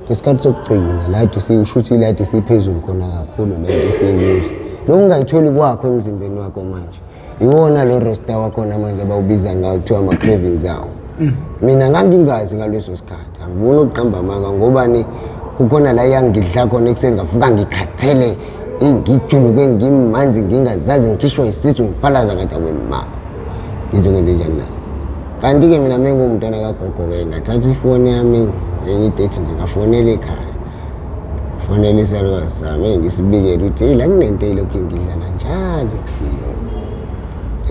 ngesikhathi sokugcina ladi siyishuthi iladi siphezulu khona kakhulu leyo esiyikudla lokhu ungayitholi kwakho emzimbeni wakho manje iwona lo roster wakhona manje abawubiza ngawo kuthiwa ama-cravings awo mina ngangingazi ngaleso sikhathi angiboni ukuqamba amanga ngobani kukhona la yangidla khona ekuseni ngavuka ngikhathele ngijuluke ngimanzi ngingazazi ngikhishwa isisu ngiphalaza ngathi awe ma ngizokwenze njani la kanti-ke mina mengiwumntwana kagogo-ke ngathatha ifoni yami ngenye idate nje ngafonela ekhaya. Fonela isalukazi sami engisibikele ukuthi hey la kunento elokhu ingidlala njalo ekuseni.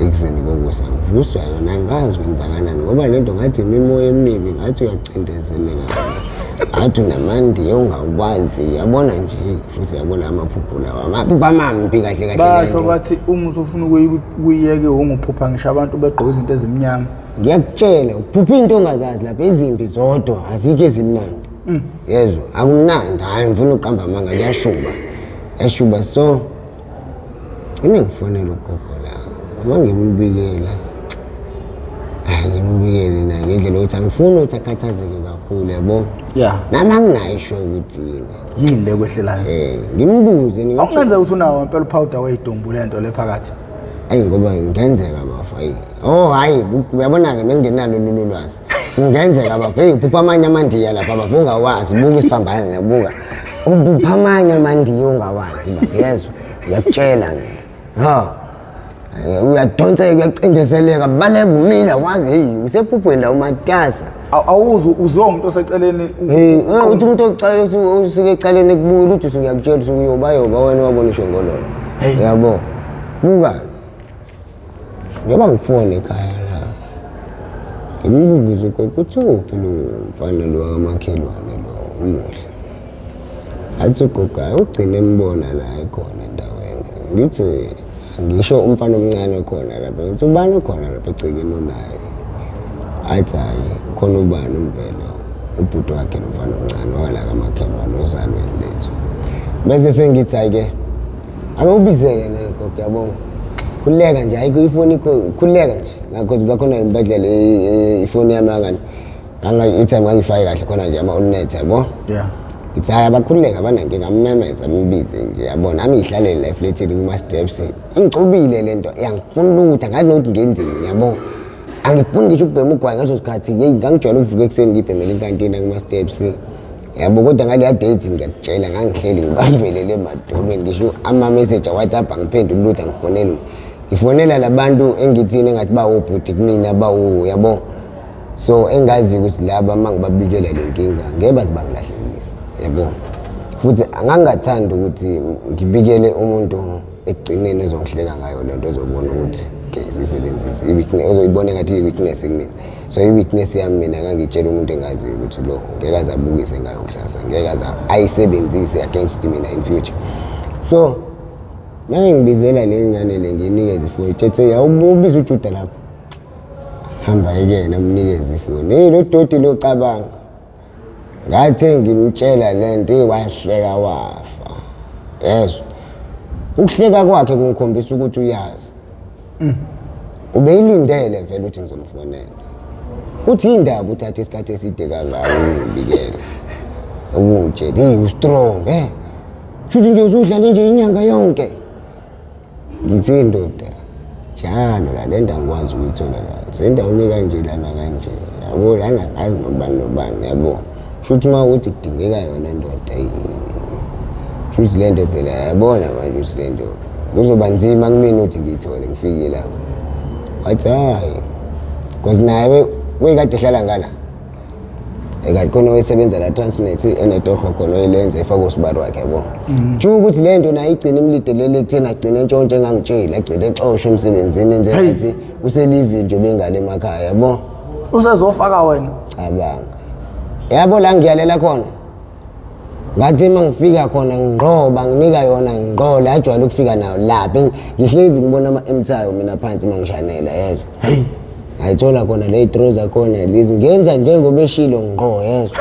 Ekuseni kokusa ngivuswa yona angazi kwenzakalani ngoba lento ngathi imimoya emibi ngathi uyacindezeleka. Ngathi unamandiya ongakwazi yabona nje futhi yabona amaphupho lawa amaphupho amambi kahle kahle. Basho bathi uma usufuna ukuyiyeka ihungu uphupha ngisho abantu begqoke izinto ezimnyama. Ngiyakutshela uphupha into ongazazi lapha ezimbi zodwa azikho ezimnandi. Yezwa akumnandi hayi ngifuna uqamba amanga kuyashuba. Yashuba so gcine ngifonela ugogo la uma ngimbikela hayi ngimbikele naye ngendlela yokuthi angifuni ukuthi akhathazeke kakhulu yabo. Yeah. Nami anginayo isho ukuthi yini. Yini le kwehlelayo? Ngimbuze ngingathi Awungenzeka ukuthi unawo impela uphawuda weyidumbu lento le phakathi. Ayi ngoba ngenzeka bafa ayi. Oh hayi uyabona-ke mengingenalo lolu lwazi. Kungenzeka bafa hey uphupha amanye amandiya lapha bafa ungawazi buka isiphambano nabuka. Uphupha amanye amandiya ungawazi bafa yezwa ngiyakutshela mina. Ha. Uyadonseka uyacindezeleka baleka umile wazi hey usephuphweni la umatasa. Awuzu uzwa umuntu oseceleni Uthi umuntu oqala usuke ecaleni ekubuka uthi usuyakutshela ukuthi uyoba yoba wena wabona ishongololo. Yabo. Buka. Njengoba ngifone ekhaya la. Ngimbuze ugogo uthi uphi lo mfana lo kamakhelwane lo umuhle. Athi ugogo hayi ugcine embona la ekhona endaweni. Ngithi ngisho umfana omncane okhona lapha ngithi ubani okhona lapha egcekeni unaye. Athi hhayi khona ubani umvelo ubhuti wakhe lo mfana omncane wala kamakhelwane ozalweni lethu. Bese sengithi hhayi-ke ake ubize yena gogo yabo. Khululeka nje ayikho ifoni khululeka nje. Ngakho ngakhona ngibadlela ifoni yami angani. Nganga-airtime ngangifake kahle khona nje ama-allnet yabo. Yeah. Ngithi hhayi abakhululeka abanankinga ammemeze ambize nje yabo nami ngihlalele la eflethini kuma-steps ingicubile le nto angifuni lutho angazi nokuthi ngenzeni yabo. Angifuni ngisho ukubhema ugwayi ngaleso sikhathi yeyi ngangijwayele ukuvuka ekuseni ngibhemele inkantina kuma-steps yabo kodwa ngaleya date ngiyakutshela ngangihleli ngibambelele emadolweni ngisho ama-message a-WhatsApp angiphenduli lutho angifoneli ngifonela labantu engithini engathi bawobhuti kumina bawo yabo. So engazi ukuthi laba uma ngibabikela le nkinga ngeke baze bangilahlekise yabo. Futhi angangathandi ukuthi ngibikele umuntu ekugcineni ezongihleka ngayo lento ezobona ukuthi okay isisebenzise i-weakness ozoyibona engathi i-weakness kumina. So i-weakness yami mina ngangitshela umuntu engaziyo ukuthi lo ngeke aze abukise ngayo kusasa ngeke aze ayisebenzise against mina in future. So manje ngibizela le ngane le ngiyinikeze ifoni tshethe awubiza uJuda lapho. Hamba yekena umnikeze ifoni. Hey lo doti lo cabanga. Ngathi ngimtshela lento wahleka wafa. Yezwa. Ukuhleka kwakhe kungikhombisa ukuthi uyazi. Ubeyilindele vele ukuthi ngizomfonela. Uthi indaba uthatha isikhathi eside kangaka ungibikela. Ukungitshela, hey u-strong eh. Shuthi nje usudlale nje inyanga yonke. Ngithi ndoda njalo la le ndawo ngikwazi ukuyithola la sendaweni kanje lana kanje yabo lana ngazi nobani nobani yabo. Shuthi uma ukuthi kudingeka yona ndoda shuthi le nto phela yabona manje ukuthi le nto kuzoba nzima kumina ukuthi ngiyithole ngifike lapho. Wathi hhayi because naye wekade ehlala ngala ekade khona oyesebenza la Transnet enetoho khona oyelenza efaka usibari wakhe yabo. Tsho ukuthi le nto naye igcine imlidelele ekutheni agcine entshontshe engangitsheli agcine exoshwe emsebenzini enze ngathi uselivini nje bengale emakhaya yabo. Usezofaka wena. Cabanga. Yabo la ngiyalela khona. Ngathi uma ngifika khona ngqo banginika yona ngqo la ajwayele ukufika nayo lapha ngihlezi ngibona ama-emthayo mina phansi uma ngishanela yezwa. Hey. Ngayithola khona le trouser khona lezi ngenza njengoba eshilo ngqo yezwa.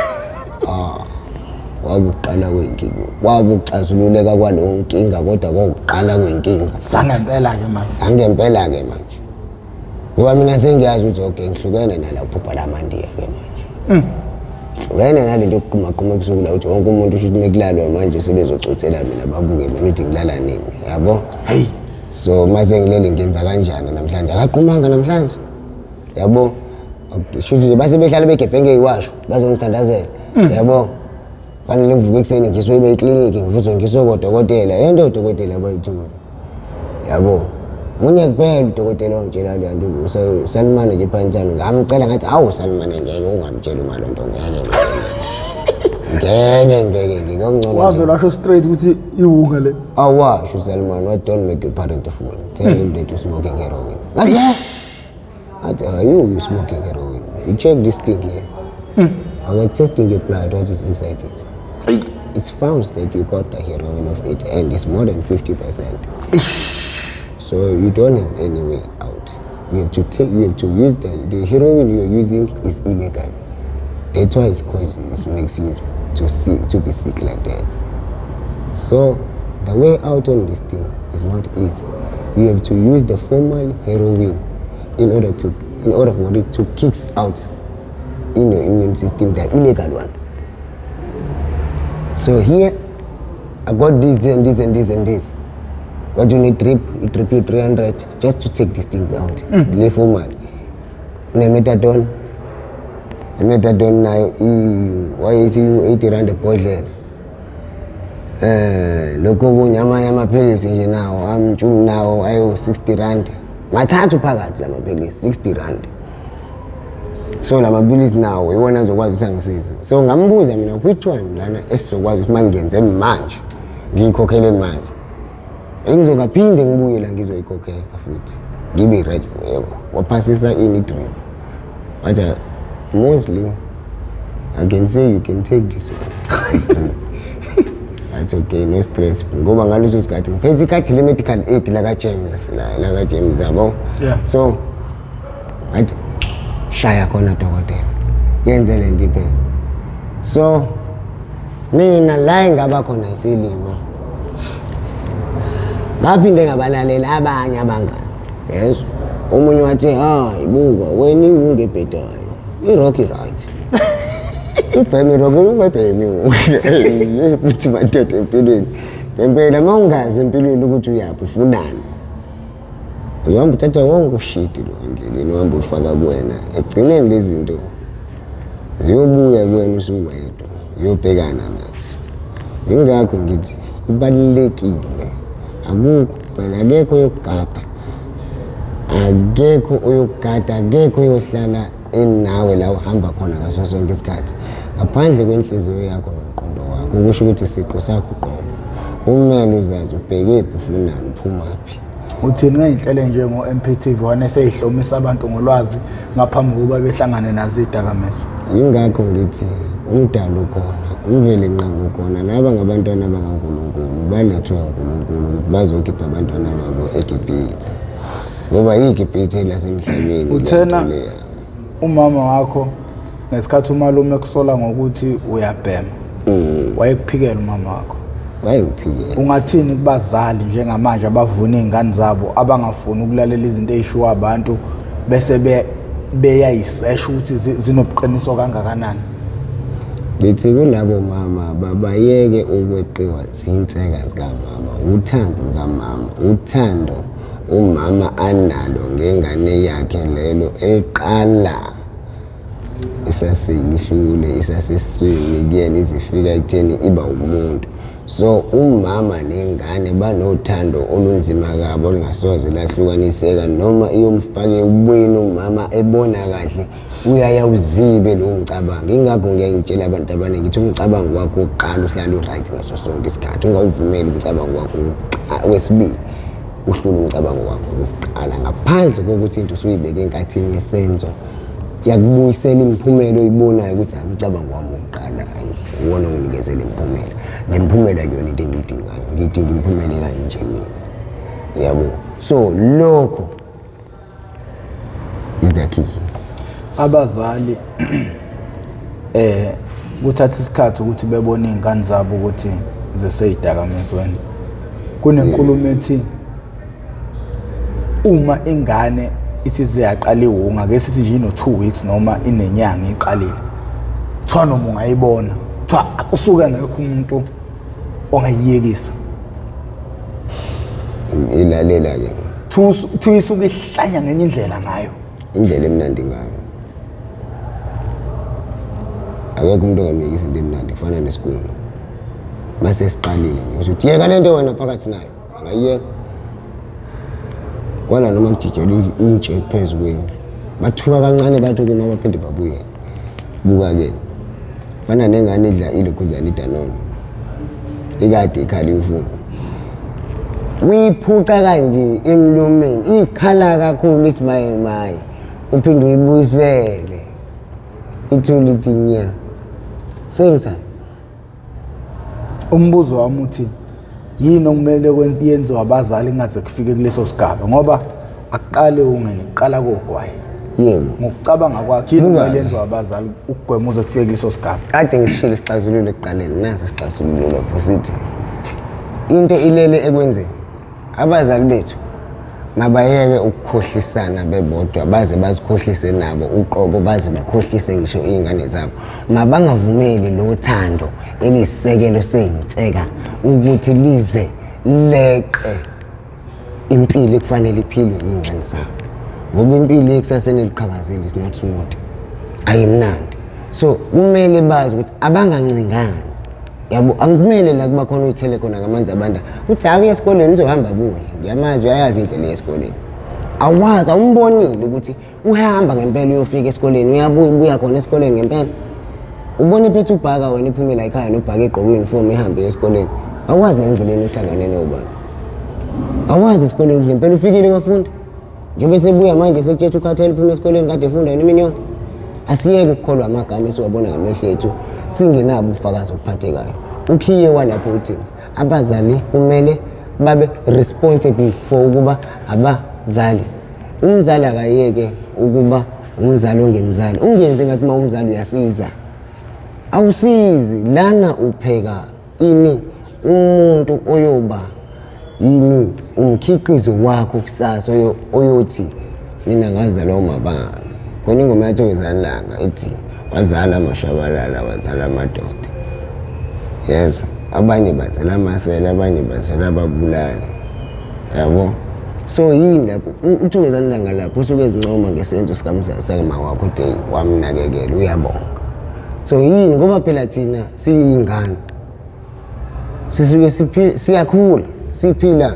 Ah. Kwakuqala kwenkinga. Kwakuxazululeka kwalowo nkinga kodwa kwakuqala kwenkinga. Sangempela ke manje. Sangempela ke manje. Ngoba mina sengiyazi ukuthi okay ngihlukene nala uphupha lamandiya ke manje. Hlukene nalento yokuqhumaqhuma ebusuku la ukuthi wonke umuntu usho ukuthi mekulalwa manje sebezocuthela mina babuke mina ukuthi ngilala nini yabo. Hey. So mase ngilele ngenza kanjani namhlanje akaqhumanga namhlanje yabo. Shuthi nje base behlala begebhenge iwasho bazongithandazela yabo. Fanele ngivuke ekuseni ngisuke ekliniki ngivuswe ngisuke kodokotela le nto odokotela bayithola yabo. Munye kuphela udokotela ongitshela le nto uSalmane nje phansi ngamcela ngathi awu Salmane ngeke ungamtshela uma lo nto ngeke ngeke ngeke ngeke Kungcono. Wavele washo straight ukuthi iwunga le. Awasho uSalman, what, don't make your parent a fool. Tell him that you're smoking heroin. Ngathi, yeah. Athi, are you smoking heroin? You check this thing here. I was testing your blood, what is inside it? It's found that you got the heroin of it and it's more than 50%. So you don't have any way out. You have to take, you have to use the heroin you're using is illegal. That's why it's causes, it makes you to be sick like that. So the way out on this thing is not easy. You have to use the formal heroin in order for it to kick out in your immune system the illegal one. So here I got this, this and this and this and this. What you need drip, you drip you 300 just to take these things out. Le formal. Ne methadone. I-methadone nayo wayethi u-80 rand ebhodlela. Lokho okunye amanye amaphilisi nje nawo amtshumi nawo ayo 60 rand. Mathathu phakathi lamaphilisi 60 rand. So lamaphilisi nawo iwona azokwazi ukuthi angisize. So ngambuza mina, which one lana esizokwazi ukuthi mangiyenze manje ngiyikhokhele manje, engizokaphinde ngibuye la ngizoyikhokhela futhi ngibe right forever. Waphasisa ini, drip. Wathi, mostly I can say you can take this one. That's okay, no stress, ngoba ngaleso sikhathi ngiphethe ikhadi le-medical aid laka-James, laka-James yabo. So ngathi, shaya khona dokotela, yenze le nto iphela. So mina la engaba khona isilima, ngaphinde ngabalalela abanye abangani, yezwa. Omunye wathi, hayi buka wena, iwungebhedayo i-rock right, ubheme i-rock, ungayibhemi futhi madoda empilweni. Ngempela uma ungazi empilweni ukuthi uyaphi, ufunani, uzohamba uthatha wonke ushidi lo endleleni, uhambe ufaka kuwena. Ekugcineni lezi zinto ziyobuya kuwena usuwedwa, uyobhekana nazo. Yingakho ngithi kubalulekile, akukho phela, akekho oyokugada, akekho oyokugada, akekho oyohlala enawe la uhamba khona ngaso sonke isikhathi ngaphandle kwenhliziyo yakho nomqondo wakho. Kusho ukuthi isiqu sakho uqobo kumele uzazi ubhekephi, ufunani, uphumaphi. Uthini ngey'nhlelo njengo-MPTV one eseyihlomisa abantu ngolwazi ngaphambi kokuba behlangane nazo iy'dakamizwa? Yingakho ngithi umdalo ukhona, uMvelinqangi ukhona. Laba ngabantwana bakaNkulunkulu, balethwe uNkulunkulu ukuthi bazokhipha abantwana babo eGibhithe, ngoba iGibhithe lasemhlabeni. Uthena lento leya. Umama wakho ngesikhathi umalume ekusola ngokuthi uyabhema, wayekuphikela umama wakho? Wayengiphikela. Ungathini kubazali njengamanje abavuna iy'ngane zabo, abangafuni ukulalela izinto ey'shiwo abantu bese beyayisesha ukuthi zinobuqiniso kangakanani? Ngithi kulabo mama babayeke ukweqiwa zinseka zikamama, uthando lukamama, uthando umama analo ngengane yakhe lelo eqala isaseyihlule, isasesiswini kuyena, izifika ekutheni iba umuntu. So umama nengane banothando olunzima kabi olungasoze lahlukaniseka, noma iyomfaka ebubweni umama ebona kahle, uyaya uzibe lowo mcabango. Ingakho ngiyaye ngitshela abantu abaningi ngithi umcabango wakho wokuqala uhlale u-right ngaso sonke isikhathi, ungawuvumeli umcabango wakho wesibili uhlule umcabango wakho wokuqala, ngaphandle kokuthi into usuyibeke enkathini yesenzo yakubuyisela imiphumela oyibonayo ukuthi hayi, umcabango wami wokuqala, hayi, uwona onginikezela imiphumela. Le mphumela kuyona into engiyidingayo, ngiyidinga imiphumela ekanje mina, yabo. So lokho is the key. Abazali kuthatha isikhathi ukuthi bebone iy'ngane zabo ukuthi ziseyidakamizweni. Kunenkulumo ethi uma ingane isize yaqala iwunga, ake sithi nje ino-2 weeks noma inenyanga iqalile, kuthiwa noma ungayibona, kuthiwa kusuke ngekho umuntu ongayiyekisa. Ilalela-ke. Kuthiwa isuke ihlanya ngenye indlela ngayo. Indlela emnandi ngayo, akekho umuntu ongamyekisa into emnandi kufana nesigungu. Mase siqalile nje uthi yeka lento wena phakathi nayo, angayiyeka kwala noma kujijelwa intshe phezu kwendlu, bathuka kancane, bathi kuma, baphinde babuyele. Buka-ke, fana nengane idla ilokhuzana iDanone. Ikade ikhala imfundo. Uyiphuca kanje emlomeni, ikhala kakhulu ithi maye maye. Uphinde uyibuyisele. Ithule ithi nya. Same time. Umbuzo wami uthi yini okumele yenziwe abazali kungaze kufike kuleso sigaba, ngoba akuqale ungene, kuqala kogwayi. Yebo. Ngokucabanga kwakho yini Buka. okumele yenziwe abazali ukugwema uze kufike kuleso sigaba? Kade ngisishilo isixazululo ekuqaleni, nasi isixazululo lapho sithi into ilele ekwenzeni. Abazali bethu mabayeke ukukhohlisana bebodwa, baze bazikhohlise nabo uqobo, baze bakhohlise ngisho iy'ngane zabo. Mabangavumeli lo thando eliyisisekelo sey'nseka ukuthi lize leqe impilo ekufanele iphilwe iy'ngane zabo, ngoba impilo ekusaseni eliqhakazile is not smooth, ayimnandi. So kumele bazi ukuthi abangancingani, yabo, angikumele la kuba khona uyithele khona ngamanzi abanda uthi akuye esikoleni uzohamba buye, ngiyamazi uyayazi indlela esikoleni. Awazi, awumbonile ukuthi uyahamba ngempela uyofika esikoleni, uyabuya ubuya khona esikoleni ngempela. Ubona iphethe ubhaka wena iphumela ekhaya nobhaka egqoke uniform ihambe esikoleni. Awazi la endleleni uhlangane nobani. Awazi esikoleni ngempela ufikile wafunda. Njengoba sebuya manje sekutshela ukhathele uphuma esikoleni kade efunda yena imini yonke. Asiyeke ukukholwa amagama esiwabona ngamehlo ethu singenabo ubufakazi obuphathekayo. Ukhiye walapho uthini? Abazali kumele babe responsible for ukuba abazali. Umzali akayeke ukuba umzali ongemzali. Ungenzi ngathi uma umzali uyasiza. Awusizi lana, upheka ini umuntu oyoba yini umkhiqizo wakho kusasa oyothi mina ngazalwa umabani. Khona ingoma yathi Wezanilanga ethi wazala amashabalala, wazala amadoda, yezwa, abanye bazela amasela, abanye bazela ababulali, yabo. So yini lapho uthi Wezanilanga lapho usuke ezincoma ngesenzo sikama wakho ude wamnakekela, uyabonga. So yini, ngoba phela thina siyingane sisuke siyakhula, siphila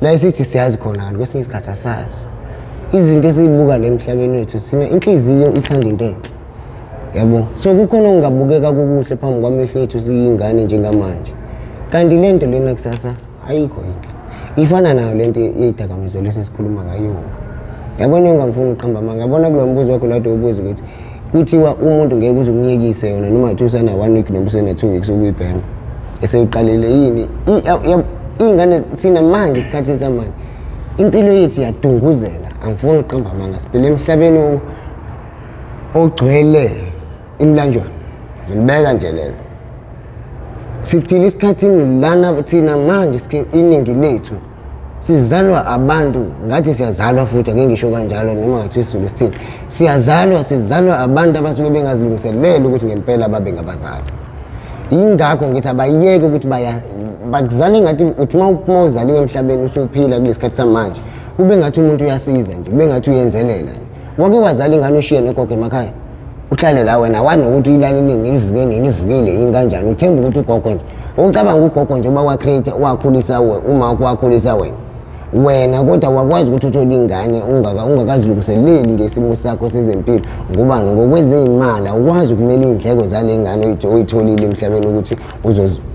la esithi siyazi khona, kanti kwesinye isikhathi asazi izinto esiyibuka la emhlabeni wethu. Thina inhliziyo ithanda into enhle, yabo. So kukhona okungabukeka kukuhle phambi kwamehlo ethu siyingane njengamanje, kanti le nto lena kusasa ayikho inhle. Ifana nayo lento yeyidakamizwa lesi esikhuluma ngayo yonke, yabona. Ungamfuni uqamba amanga, yabona, kulo mbuzo wakho lade ubuza ukuthi kuthiwa umuntu ngeke uze umyekise yona noma kuthiwa usana one week noma usena 2 weeks ukuyibhema eseyiqalile. Yini iy'ngane thina manje, esikhathini samanje impilo yethu iyadunguzela. Angifuni ukuqamba amanga, siphila emhlabeni ogcwele imilanjwana, ngizolibeka nje lelo. Siphila esikhathini lana thina manje iningi lethu sizalwa abantu ngathi siyazalwa futhi, ake ngisho kanjalo, noma ngathi isiZulu sithini, siyazalwa, sizalwa abantu abasuke bengazilungiselele ukuthi ngempela babe ngabazali. Yingakho ngithi abayeke ukuthi baya bakuzale ngathi uthi uma uzaliwe emhlabeni usuphila kulesi sikhathi samanje, kube ngathi umuntu uyasiza nje, kube ngathi uyenzelela nje. Wake wazala ingane ushiye nogogo emakhaya, uhlale la wena, wazi nokuthi ilale nini, ivuke nini, ivukile yini, kanjani. Uthemba ukuthi ugogo nje, ucabanga ugogo nje uba wa-create wakhulisa uma wakhulisa wena, kodwa wakwazi ukuthi uthole ingane ungakazilungiseleli ngesimo sakho sezempilo, ngoba ngokwezey'mali awukwazi ukumela iy'ndleko zale ngane oyitholile emhlabeni ukuthi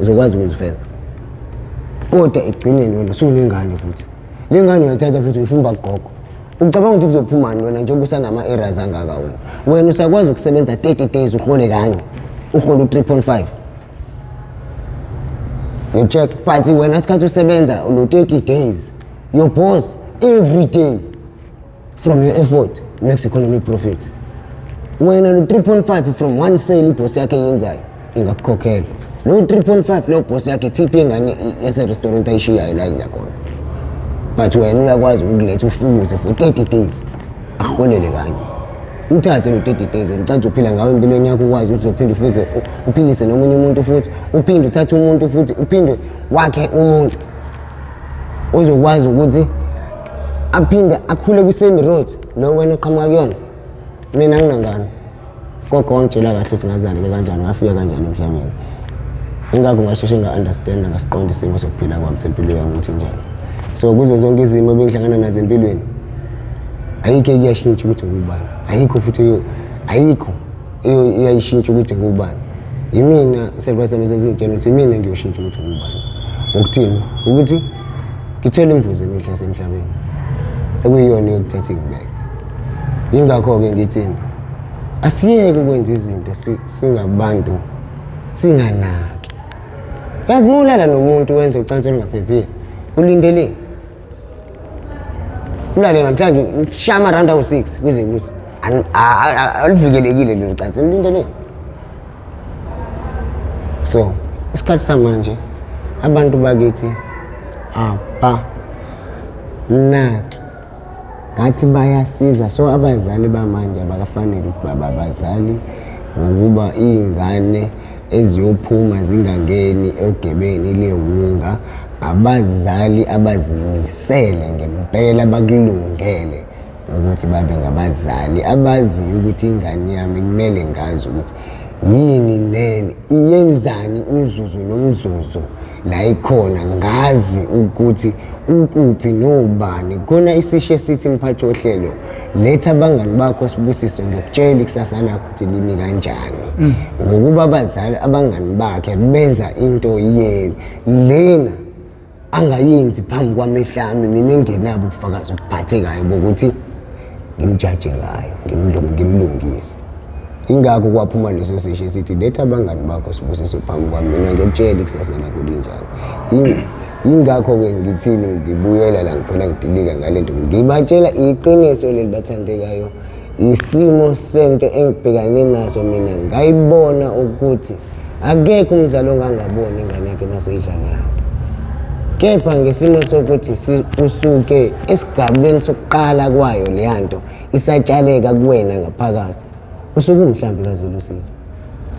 uzokwazi ukuzifeza. Kodwa ekugcineni wena usunengane, futhi le ngane uyayithatha futhi uyifumba kugogo. Ucabanga ukuthi kuzophumani wena njengoba usanama-errors angaka? Wena usakwazi ukusebenza 30 days uhole kanye, uhole u-3.5, you check, but wena isikhathi usebenza lo 30 days, your boss every day from your effort makes economic profit. Wena lo 3.5 from one sale iboss yakhe eyenzayo ingakukhokhela lo 3.5, lo boss yakhe tip yengane yase-restaurant ayishiyayo la idla khona, but wena uyakwazi ukukuletha ufukuze for 30 days akuholele kanye. Uthathe lo 30 days wena ucathi uphila ngawo empilweni yakho, ukwazi ukuthi uzophinde ufuze uphilise nomunye umuntu, futhi uphinde uthathe umuntu, futhi uphinde wakhe umuntu ozokwazi ukuthi aphinde akhule kwi-same road lo wena oqhamuka kuyona. Mina nginangane, gogo wangitshela kahle ukuthi ngazaleke kanjani, ngafika kanjani emhlabeni. Ingakho ngasheshe nga-understanda, ngasiqonda isimo sokuphila kwami sempilo yami ukuthi njani. So kuzo zonke izimo ebengihlangana nazo empilweni, ayikho ekuyashintsha ukuthi ngubani, ayikho futhi ayikho eyayishintsha ukuthi ngubani. Imina isalukwazi sami sesingitshela ukuthi imina ngiyoshintsha ukuthi ngubani. Ngokuthini? Ukuthi ngithole imivuzo emihle yasemhlabeni ekuyiyona yokuthatha ingibeke. Yingakho-ke ngithini, asiyeke ukwenza izinto singabantu singanaki. Yazi uma ulala nomuntu wenze ucansi olungaphephile, ulindeleni? Ulale namhlanje ushaya ama-round awu-6 kuze kuse. Aluvikelekile lelo cansi, nilindeleni? So, isikhathi samanje abantu bakithi abanaki, ngathi bayasiza. So abazali bamanje abakafanele ukuthi baba abazali, ngokuba iy'ngane eziyophuma zingangeni ogebeni lewunga, abazali abazimisele ngempela bakulungele ukuthi babe ngabazali abaziyo ukuthi ingane yami kumele ngazi ukuthi yini neni iyenzani umzuzu nomzuzu la ikhona, ngazi ukuthi ukuphi nobani. Khona isisho esithi mphathi wohlelo, letha abangani bakho Sibusiso, ngiyokutshela ikusasa lakho ukuthi limi kanjani. Ngokuba abazali abangani bakhe benza into yenu lena angayenzi phambi kwamehlo ami, mina engenabo ubufakazi obuphathekayo bokuthi ngimjaje ngayo, ngimlungise. Ingakho kwaphuma leso sisho esithi letha abangani bakho Sibusiso phambi kwami, mina ngiyokutshela ikusasa lakho linjani. Yingakho-ke ngithini, ngibuyela la ngiphela ngidilika ngale nto, ngibatshela iqiniso leli bathandekayo. Isimo sento engibhekane naso mina ngayibona ukuthi akekho umzali ongangaboni ingane yakhe mase idlala yanto, kepha ngesimo sokuthi usuke esigabeni sokuqala kwayo leya nto isatshaleka kuwena ngaphakathi, usuke umhlambi kazelusile,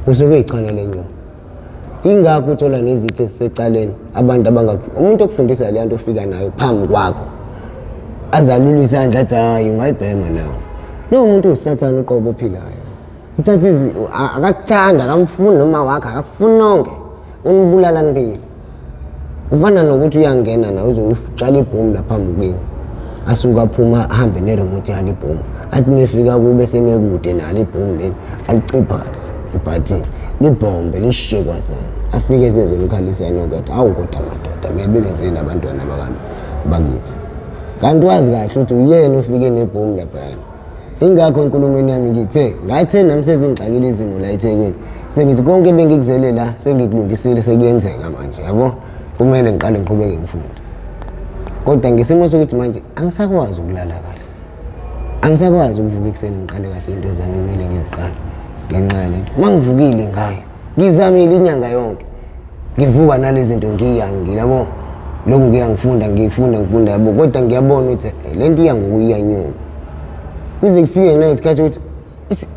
usuke uyichwane lenyoni. Ingakho uthola nezithi ezisecaleni abantu umuntu okufundisa leya nto ofika nayo phambi kwakho azalula isandla athi hhayi ungayibhema nawe. Lowo muntu uwusathane uqobo ophilayo. Uthatha akakuthandi, akamfuni noma wakhe, akakufuni nonke, unibulala nibili. Ufana nokuthi uyangena nawe uzotshala ibhomu lapha phambi kwenu, asuke aphuma ahambe neremote yalo ibhomu, athi mefika kube semekude nalo ibhomu leli aliciphaze ibhathini libhombe lishiye kwasana, afike sezomkhalisa nonke athi awu kodwa madoda mina bebenzeni abantwana bakithi. Kanti wazi kahle ukuthi uyena ofike nebhomu laphayana. Ingakho enkulumweni yami ngithe ngathe nami sezingixakile izimo la eThekwini, sengithi konke bengikuzele la sengikulungisile, sekuyenzeka manje yabo, kumele ngiqale ngiqhubeke ngifunde. Kodwa ngesimo sokuthi manje angisakwazi ukulala kahle, angisakwazi ukuvuka ekuseni ngiqale kahle into zami kumele ngiziqale ngenxa yalento. Uma ngivukile ngayo ngizamile inyanga yonke ngivuka nalezi zinto ngiya ngilabo lokhu ngiya ngifunda ngifunda ngifunda yabo, kodwa ngiyabona ukuthi le nto iya ngokuyanyuka kuze kufike nesikhathi ukuthi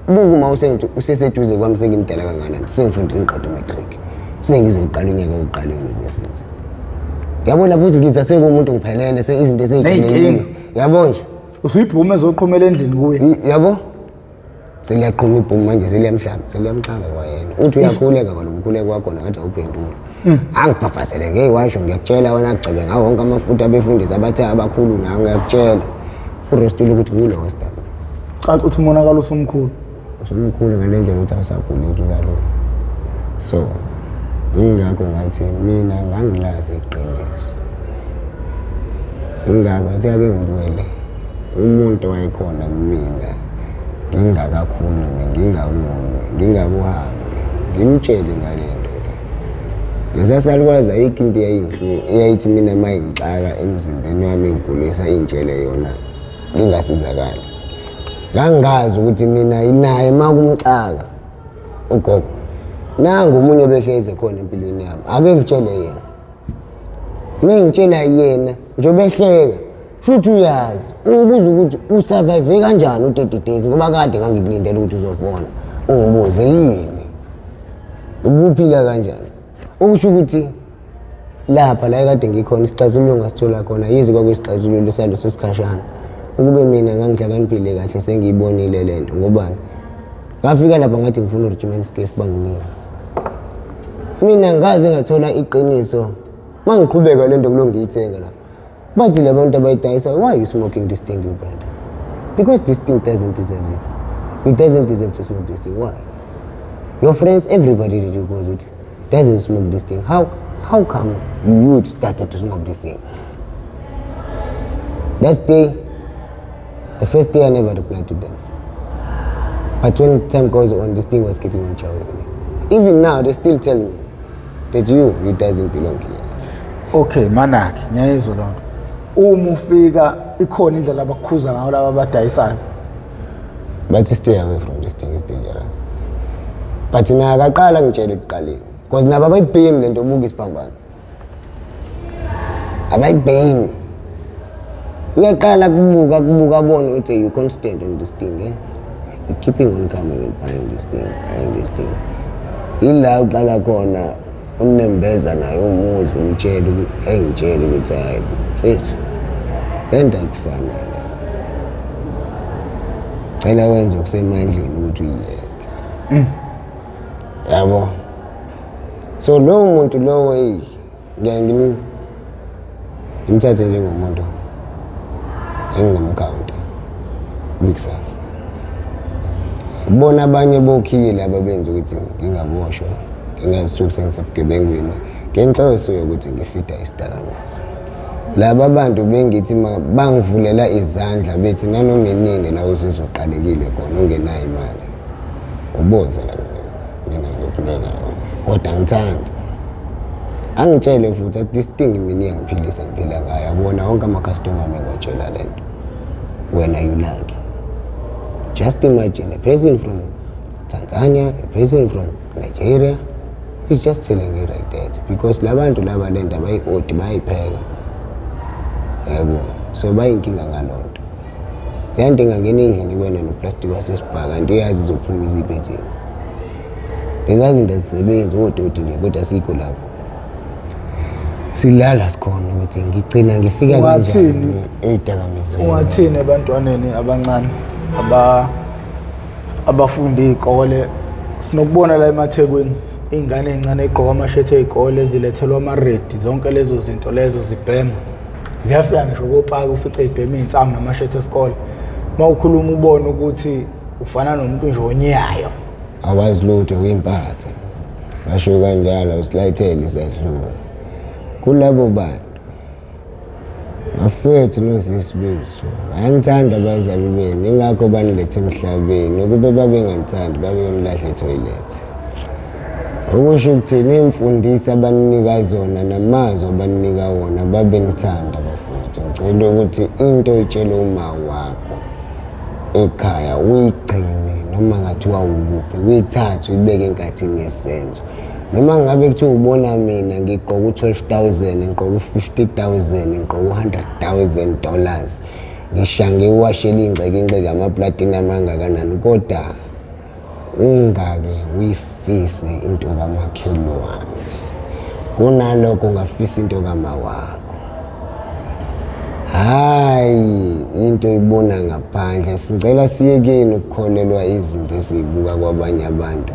buka uma usengithi useseduze kwami sengimdala kangakanani, sengifundile ngiqeda umatric, sengizoqala unyaka wokuqala e-university. Yabo lapho ukuthi ngiza sengumuntu ngiphelele, izinto eseyijwayelekile yabo nje. Usuyibhume ezoqhumela endlini kuye. Yabo seliyaqhuma ibhomu manje, seliyamhlaba seliyamxaka kwayena, uthi uyakhuleka kwalo mkhuleko wakhona ngathi awuphenduli. Angifafazele ngey'washo ngiyakutshela wena, agcobe ngawo wonke amafutha abefundisi abathe abakhulu nawo ngiyakutshela. Urostile ukuthi ngulosta. Caca ukuthi umonakalo usumkhulu. Usumkhulu ngale ndlela ukuthi awusaguleki kalula. So yingakho ngathi mina ngangilazi iqiniso. Yingakho ngathi ake ngibuyele umuntu owayekhona kumina ngingakakhulumi, ngingakuhambi, ngimtshele ngale nto le. Lesa salukwazi ayikho into eyayithi mina uma ingixaka emzimbeni wami ingigulisa ingitshele yona ngingasizakali. Ngangazi ukuthi mina naye uma kumxaka ugogo nangu omunye obehlezi khona empilweni yami, ake ngitshele yena. Uma ngitshela yena njengoba ehleka futhi uyazi, ungibuza ukuthi usurvive kanjani u-30 days, ngoba kade ngangikulindela ukuthi uzofona ungibuze yini ubuphila kanjani. Okusho ukuthi lapha la ekade ngikhona isixazululo ngasithola khona, yize kwakuyisixazululo saleso sikhashana. Ukube mina ngangihlakaniphile kahle sengiyibonile le nto, ngobani ngafika lapha ngathi ngifuna u-regiment scafe banginika. Mina ngaze ngathola iqiniso uma ngiqhubeka le nto kulo ngiyithenga lapha, bathi la bantu abayidayisa, why are you smoking this thing you brother? Because this thing doesn't deserve you. You doesn't deserve to smoke this thing. Why? Your friends, everybody that you go with doesn't smoke this thing. How come you started to smoke this thing? That day, the first day I never replied to them. But when time goes on, this thing was keeping on showing me. Even now, they still tell me that you doesn't belong here. Okay, manakhe, ngiyayizwa loo nto. Uma ufika ikhona indlela abakukhuza ngayo laba abadayisayo? But stay away from this thing, it's dangerous. But na akaqala ngitshele ekuqaleni. Because nabo abayibhemi lento, ubuka isiphambano. Abayibhemi. Uyaqala kubuka kubuka abone ukuthi you constant on this thing, eh? You keeping on coming and buying this thing, buying this thing. Ila uqala khona unembeza naye umudla umtshele engitshele ukuthi hayi mfethu, le nto ayikufanele. Cela wenze okusemandleni ukuthi uyiyeke. Yabo. So lowo muntu lowo, hey, ngiyaye ngimthathe njengomuntu engingamkhawunta kwikusasa. Bona abanye bokhile ababenza ukuthi ngingaboshwa, ngingazithuki sengisebugebengwini ngenhloso yokuthi ngifida isidakamizwa. Laba bantu bengithi bangivulela izandla bethi nanoma inini la usizoqalekile khona ungenayo imali, uboza la kumina, mina ngizokunika yona, kodwa angithandi. Angitshele futhi athi this thing mina iyangiphilisa, ngiphila ngayo, yabona wonke ama-customer ami ngiwatshela le nto. Wena you lucky. Just imagine a person from Tanzania, a person from Nigeria is just telling you like that because labantu laba lento abayi-odi, bayayipheka, yabo, so bayinkinga ngaloo nto. Leya nto ingangena endlini wena noplastic wasesibha, kanti iyazi izophuma iziphethini. Leza zinto azisebenzi, odoti nje, kodwa sikho lapho silala sikhona ukuthi ngigcina ngifika Ungathini? kanjani ey'dakamizweni. Ungathini ebantwaneni abancane abafunda iy'kole? Sinokubona la emaThekwini iy'ngane ey'ncane ey'gqoka amashethi ey'kole, zilethelwa amaredi, zonke lezo zinto lezo zibhema, ziyafika ngisho kopaki, ufice y'bhema iy'nsangu namashethi esikole. Uma ukhuluma ubone ukuthi ufana nomuntu nje onyayo. Awazi lutho, kuyimpatha, basho kanjalo, usilayithele isahluko kulabo bantu. Bafethu nosisi bethu, bayanithanda abazali benu, ingakho banilethe emhlabeni. Ukube babenganithandi, babeyonilahla ethoyilethi. Okusho ukuthini, iy'mfundiso abaninika zona namazwi abaninika wona, babenithanda bafowethu. Ngicela ukuthi into oyitshele uma wakho ekhaya uyigcine, noma ngathiwa ukuphi, uyithathe uyibeke enkathini yesenzo. Noma ngabe kuthiwa ubona mina ngigqoka u-12 000, ngigqoka u-50 000, ngigqoka u-$100 000, ngisha ngiwashele iy'ngxeke ingxeke amaplatinum angakanani, kodwa ungake uyifise into kamakhelwane. Kunalokho ungafisa into kama wakho. Hayi, into oyibona ngaphandle. Sicela siyekeni ukukholelwa izinto esiyibuka kwabanye abantu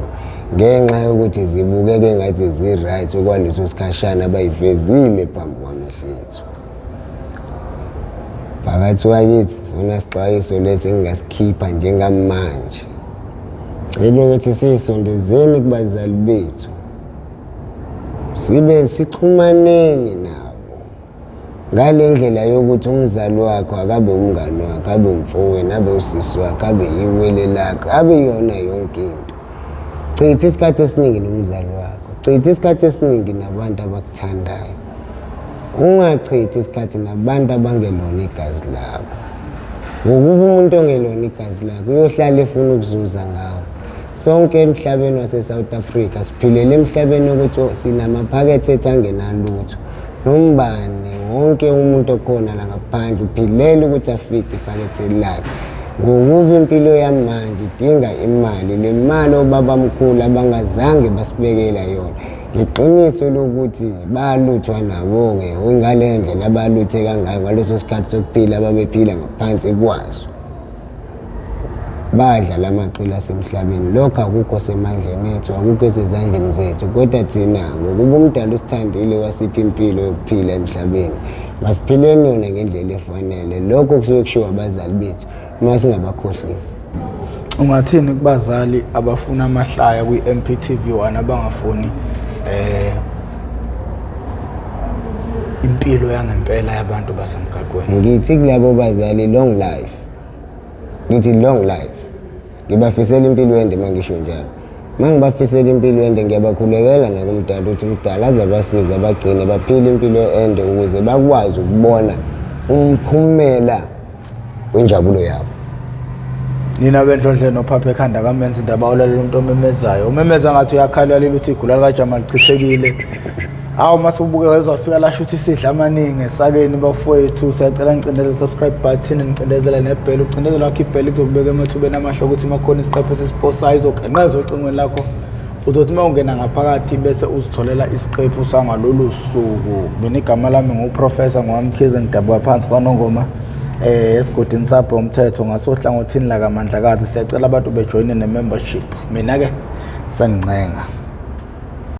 ngenxa yokuthi zibukeke engathi zi-right okwaleso sikhashana abayivezile phambi kwamehlo ethu. Phakathi wakithi, sona sixwayiso lesi engingasikhipha njengamanje. Cela ukuthi siyisondezeni kubazali bethu, sibe sixhumaneni nabo ngale ndlela yokuthi umzali wakho akabe umngani wakho, abe umfowenu, abe usisi wakho, abe iwele lakho, abe yona yonke into. Chitha isikhathi esiningi nomzali wakho, chitha isikhathi esiningi nabantu abakuthandayo, ungachithi isikhathi nabantu abangelona igazi lakho, ngokuba umuntu ongelona igazi lakho uyohlala efuna ukuzuza ngawe. Sonke emhlabeni wase-South Africa siphilele emhlabeni ukuthi sinamaphakethe ethu angenalutho. Nombani wonke umuntu okhona la ngaphandle uphilela ukuthi afide iphakethe lakhe, ngokuba impilo yamanje idinga imali. Le mali obabamkhulu abangazange basibekela yona, ngeqiniso lokuthi baluthwa nabo-ke ngale ndlela abalutheka ngayo ngaleso sikhathi sokuphila ababephila ngaphansi kwaso, badla lamaqili asemhlabeni. Lokho akukho semandleni ethu, akukho esezandleni zethu, kodwa thina ngokuba umdala usithandile wasipha impilo yokuphila emhlabeni, masiphileni yona ngendlela efanele. Lokho kusuke kushiwo abazali bethu, uma singabakhohlisi. Ungathini kubazali abafuna amahlaya kwi-MPTV 1 abangafuni impilo yangempela yabantu basemgaqweni? Ngithi kulabo bazali, long life. Ngithi long life, ngibafisela impilo ende. Uma ngisho njalo, uma ngibafisela impilo ende, ngiyabakhulekela nakumdala ukuthi umdala aze abasize, abagcine baphile impilo ende ukuze bakwazi ukubona umphumela wenjabulo yabo. Nina benhlonhle nophapha ekhanda kamenza indaba, ulalela umuntu omemezayo, umemeza ngathi uyakhala, uyalela ukuthi igula likajama lichithekile. Hawu, mase ubuke wezwafika lasho ukuthi sidla amaningi esakeni. Bafowethu, siyacela nicindezele subscribe button, nicindezele nebheli. Ucindezelo wakho ibheli kuzokubeka emathubeni amahle ukuthi makhona isiqephu esisiposayo izogenqeza ocingweni lakho. Uzothi uma ungena ngaphakathi bese uzitholela isiqephu sangalolu suku. Mina igama lami nguProfessor ngowamkhize, ngidabuka phansi kwanongoma esigodini sabhe umthetho ngasohlangothini lakamandlakazi. Siyacela abantu bejoyine ne-membership. Mina-ke sengincenga.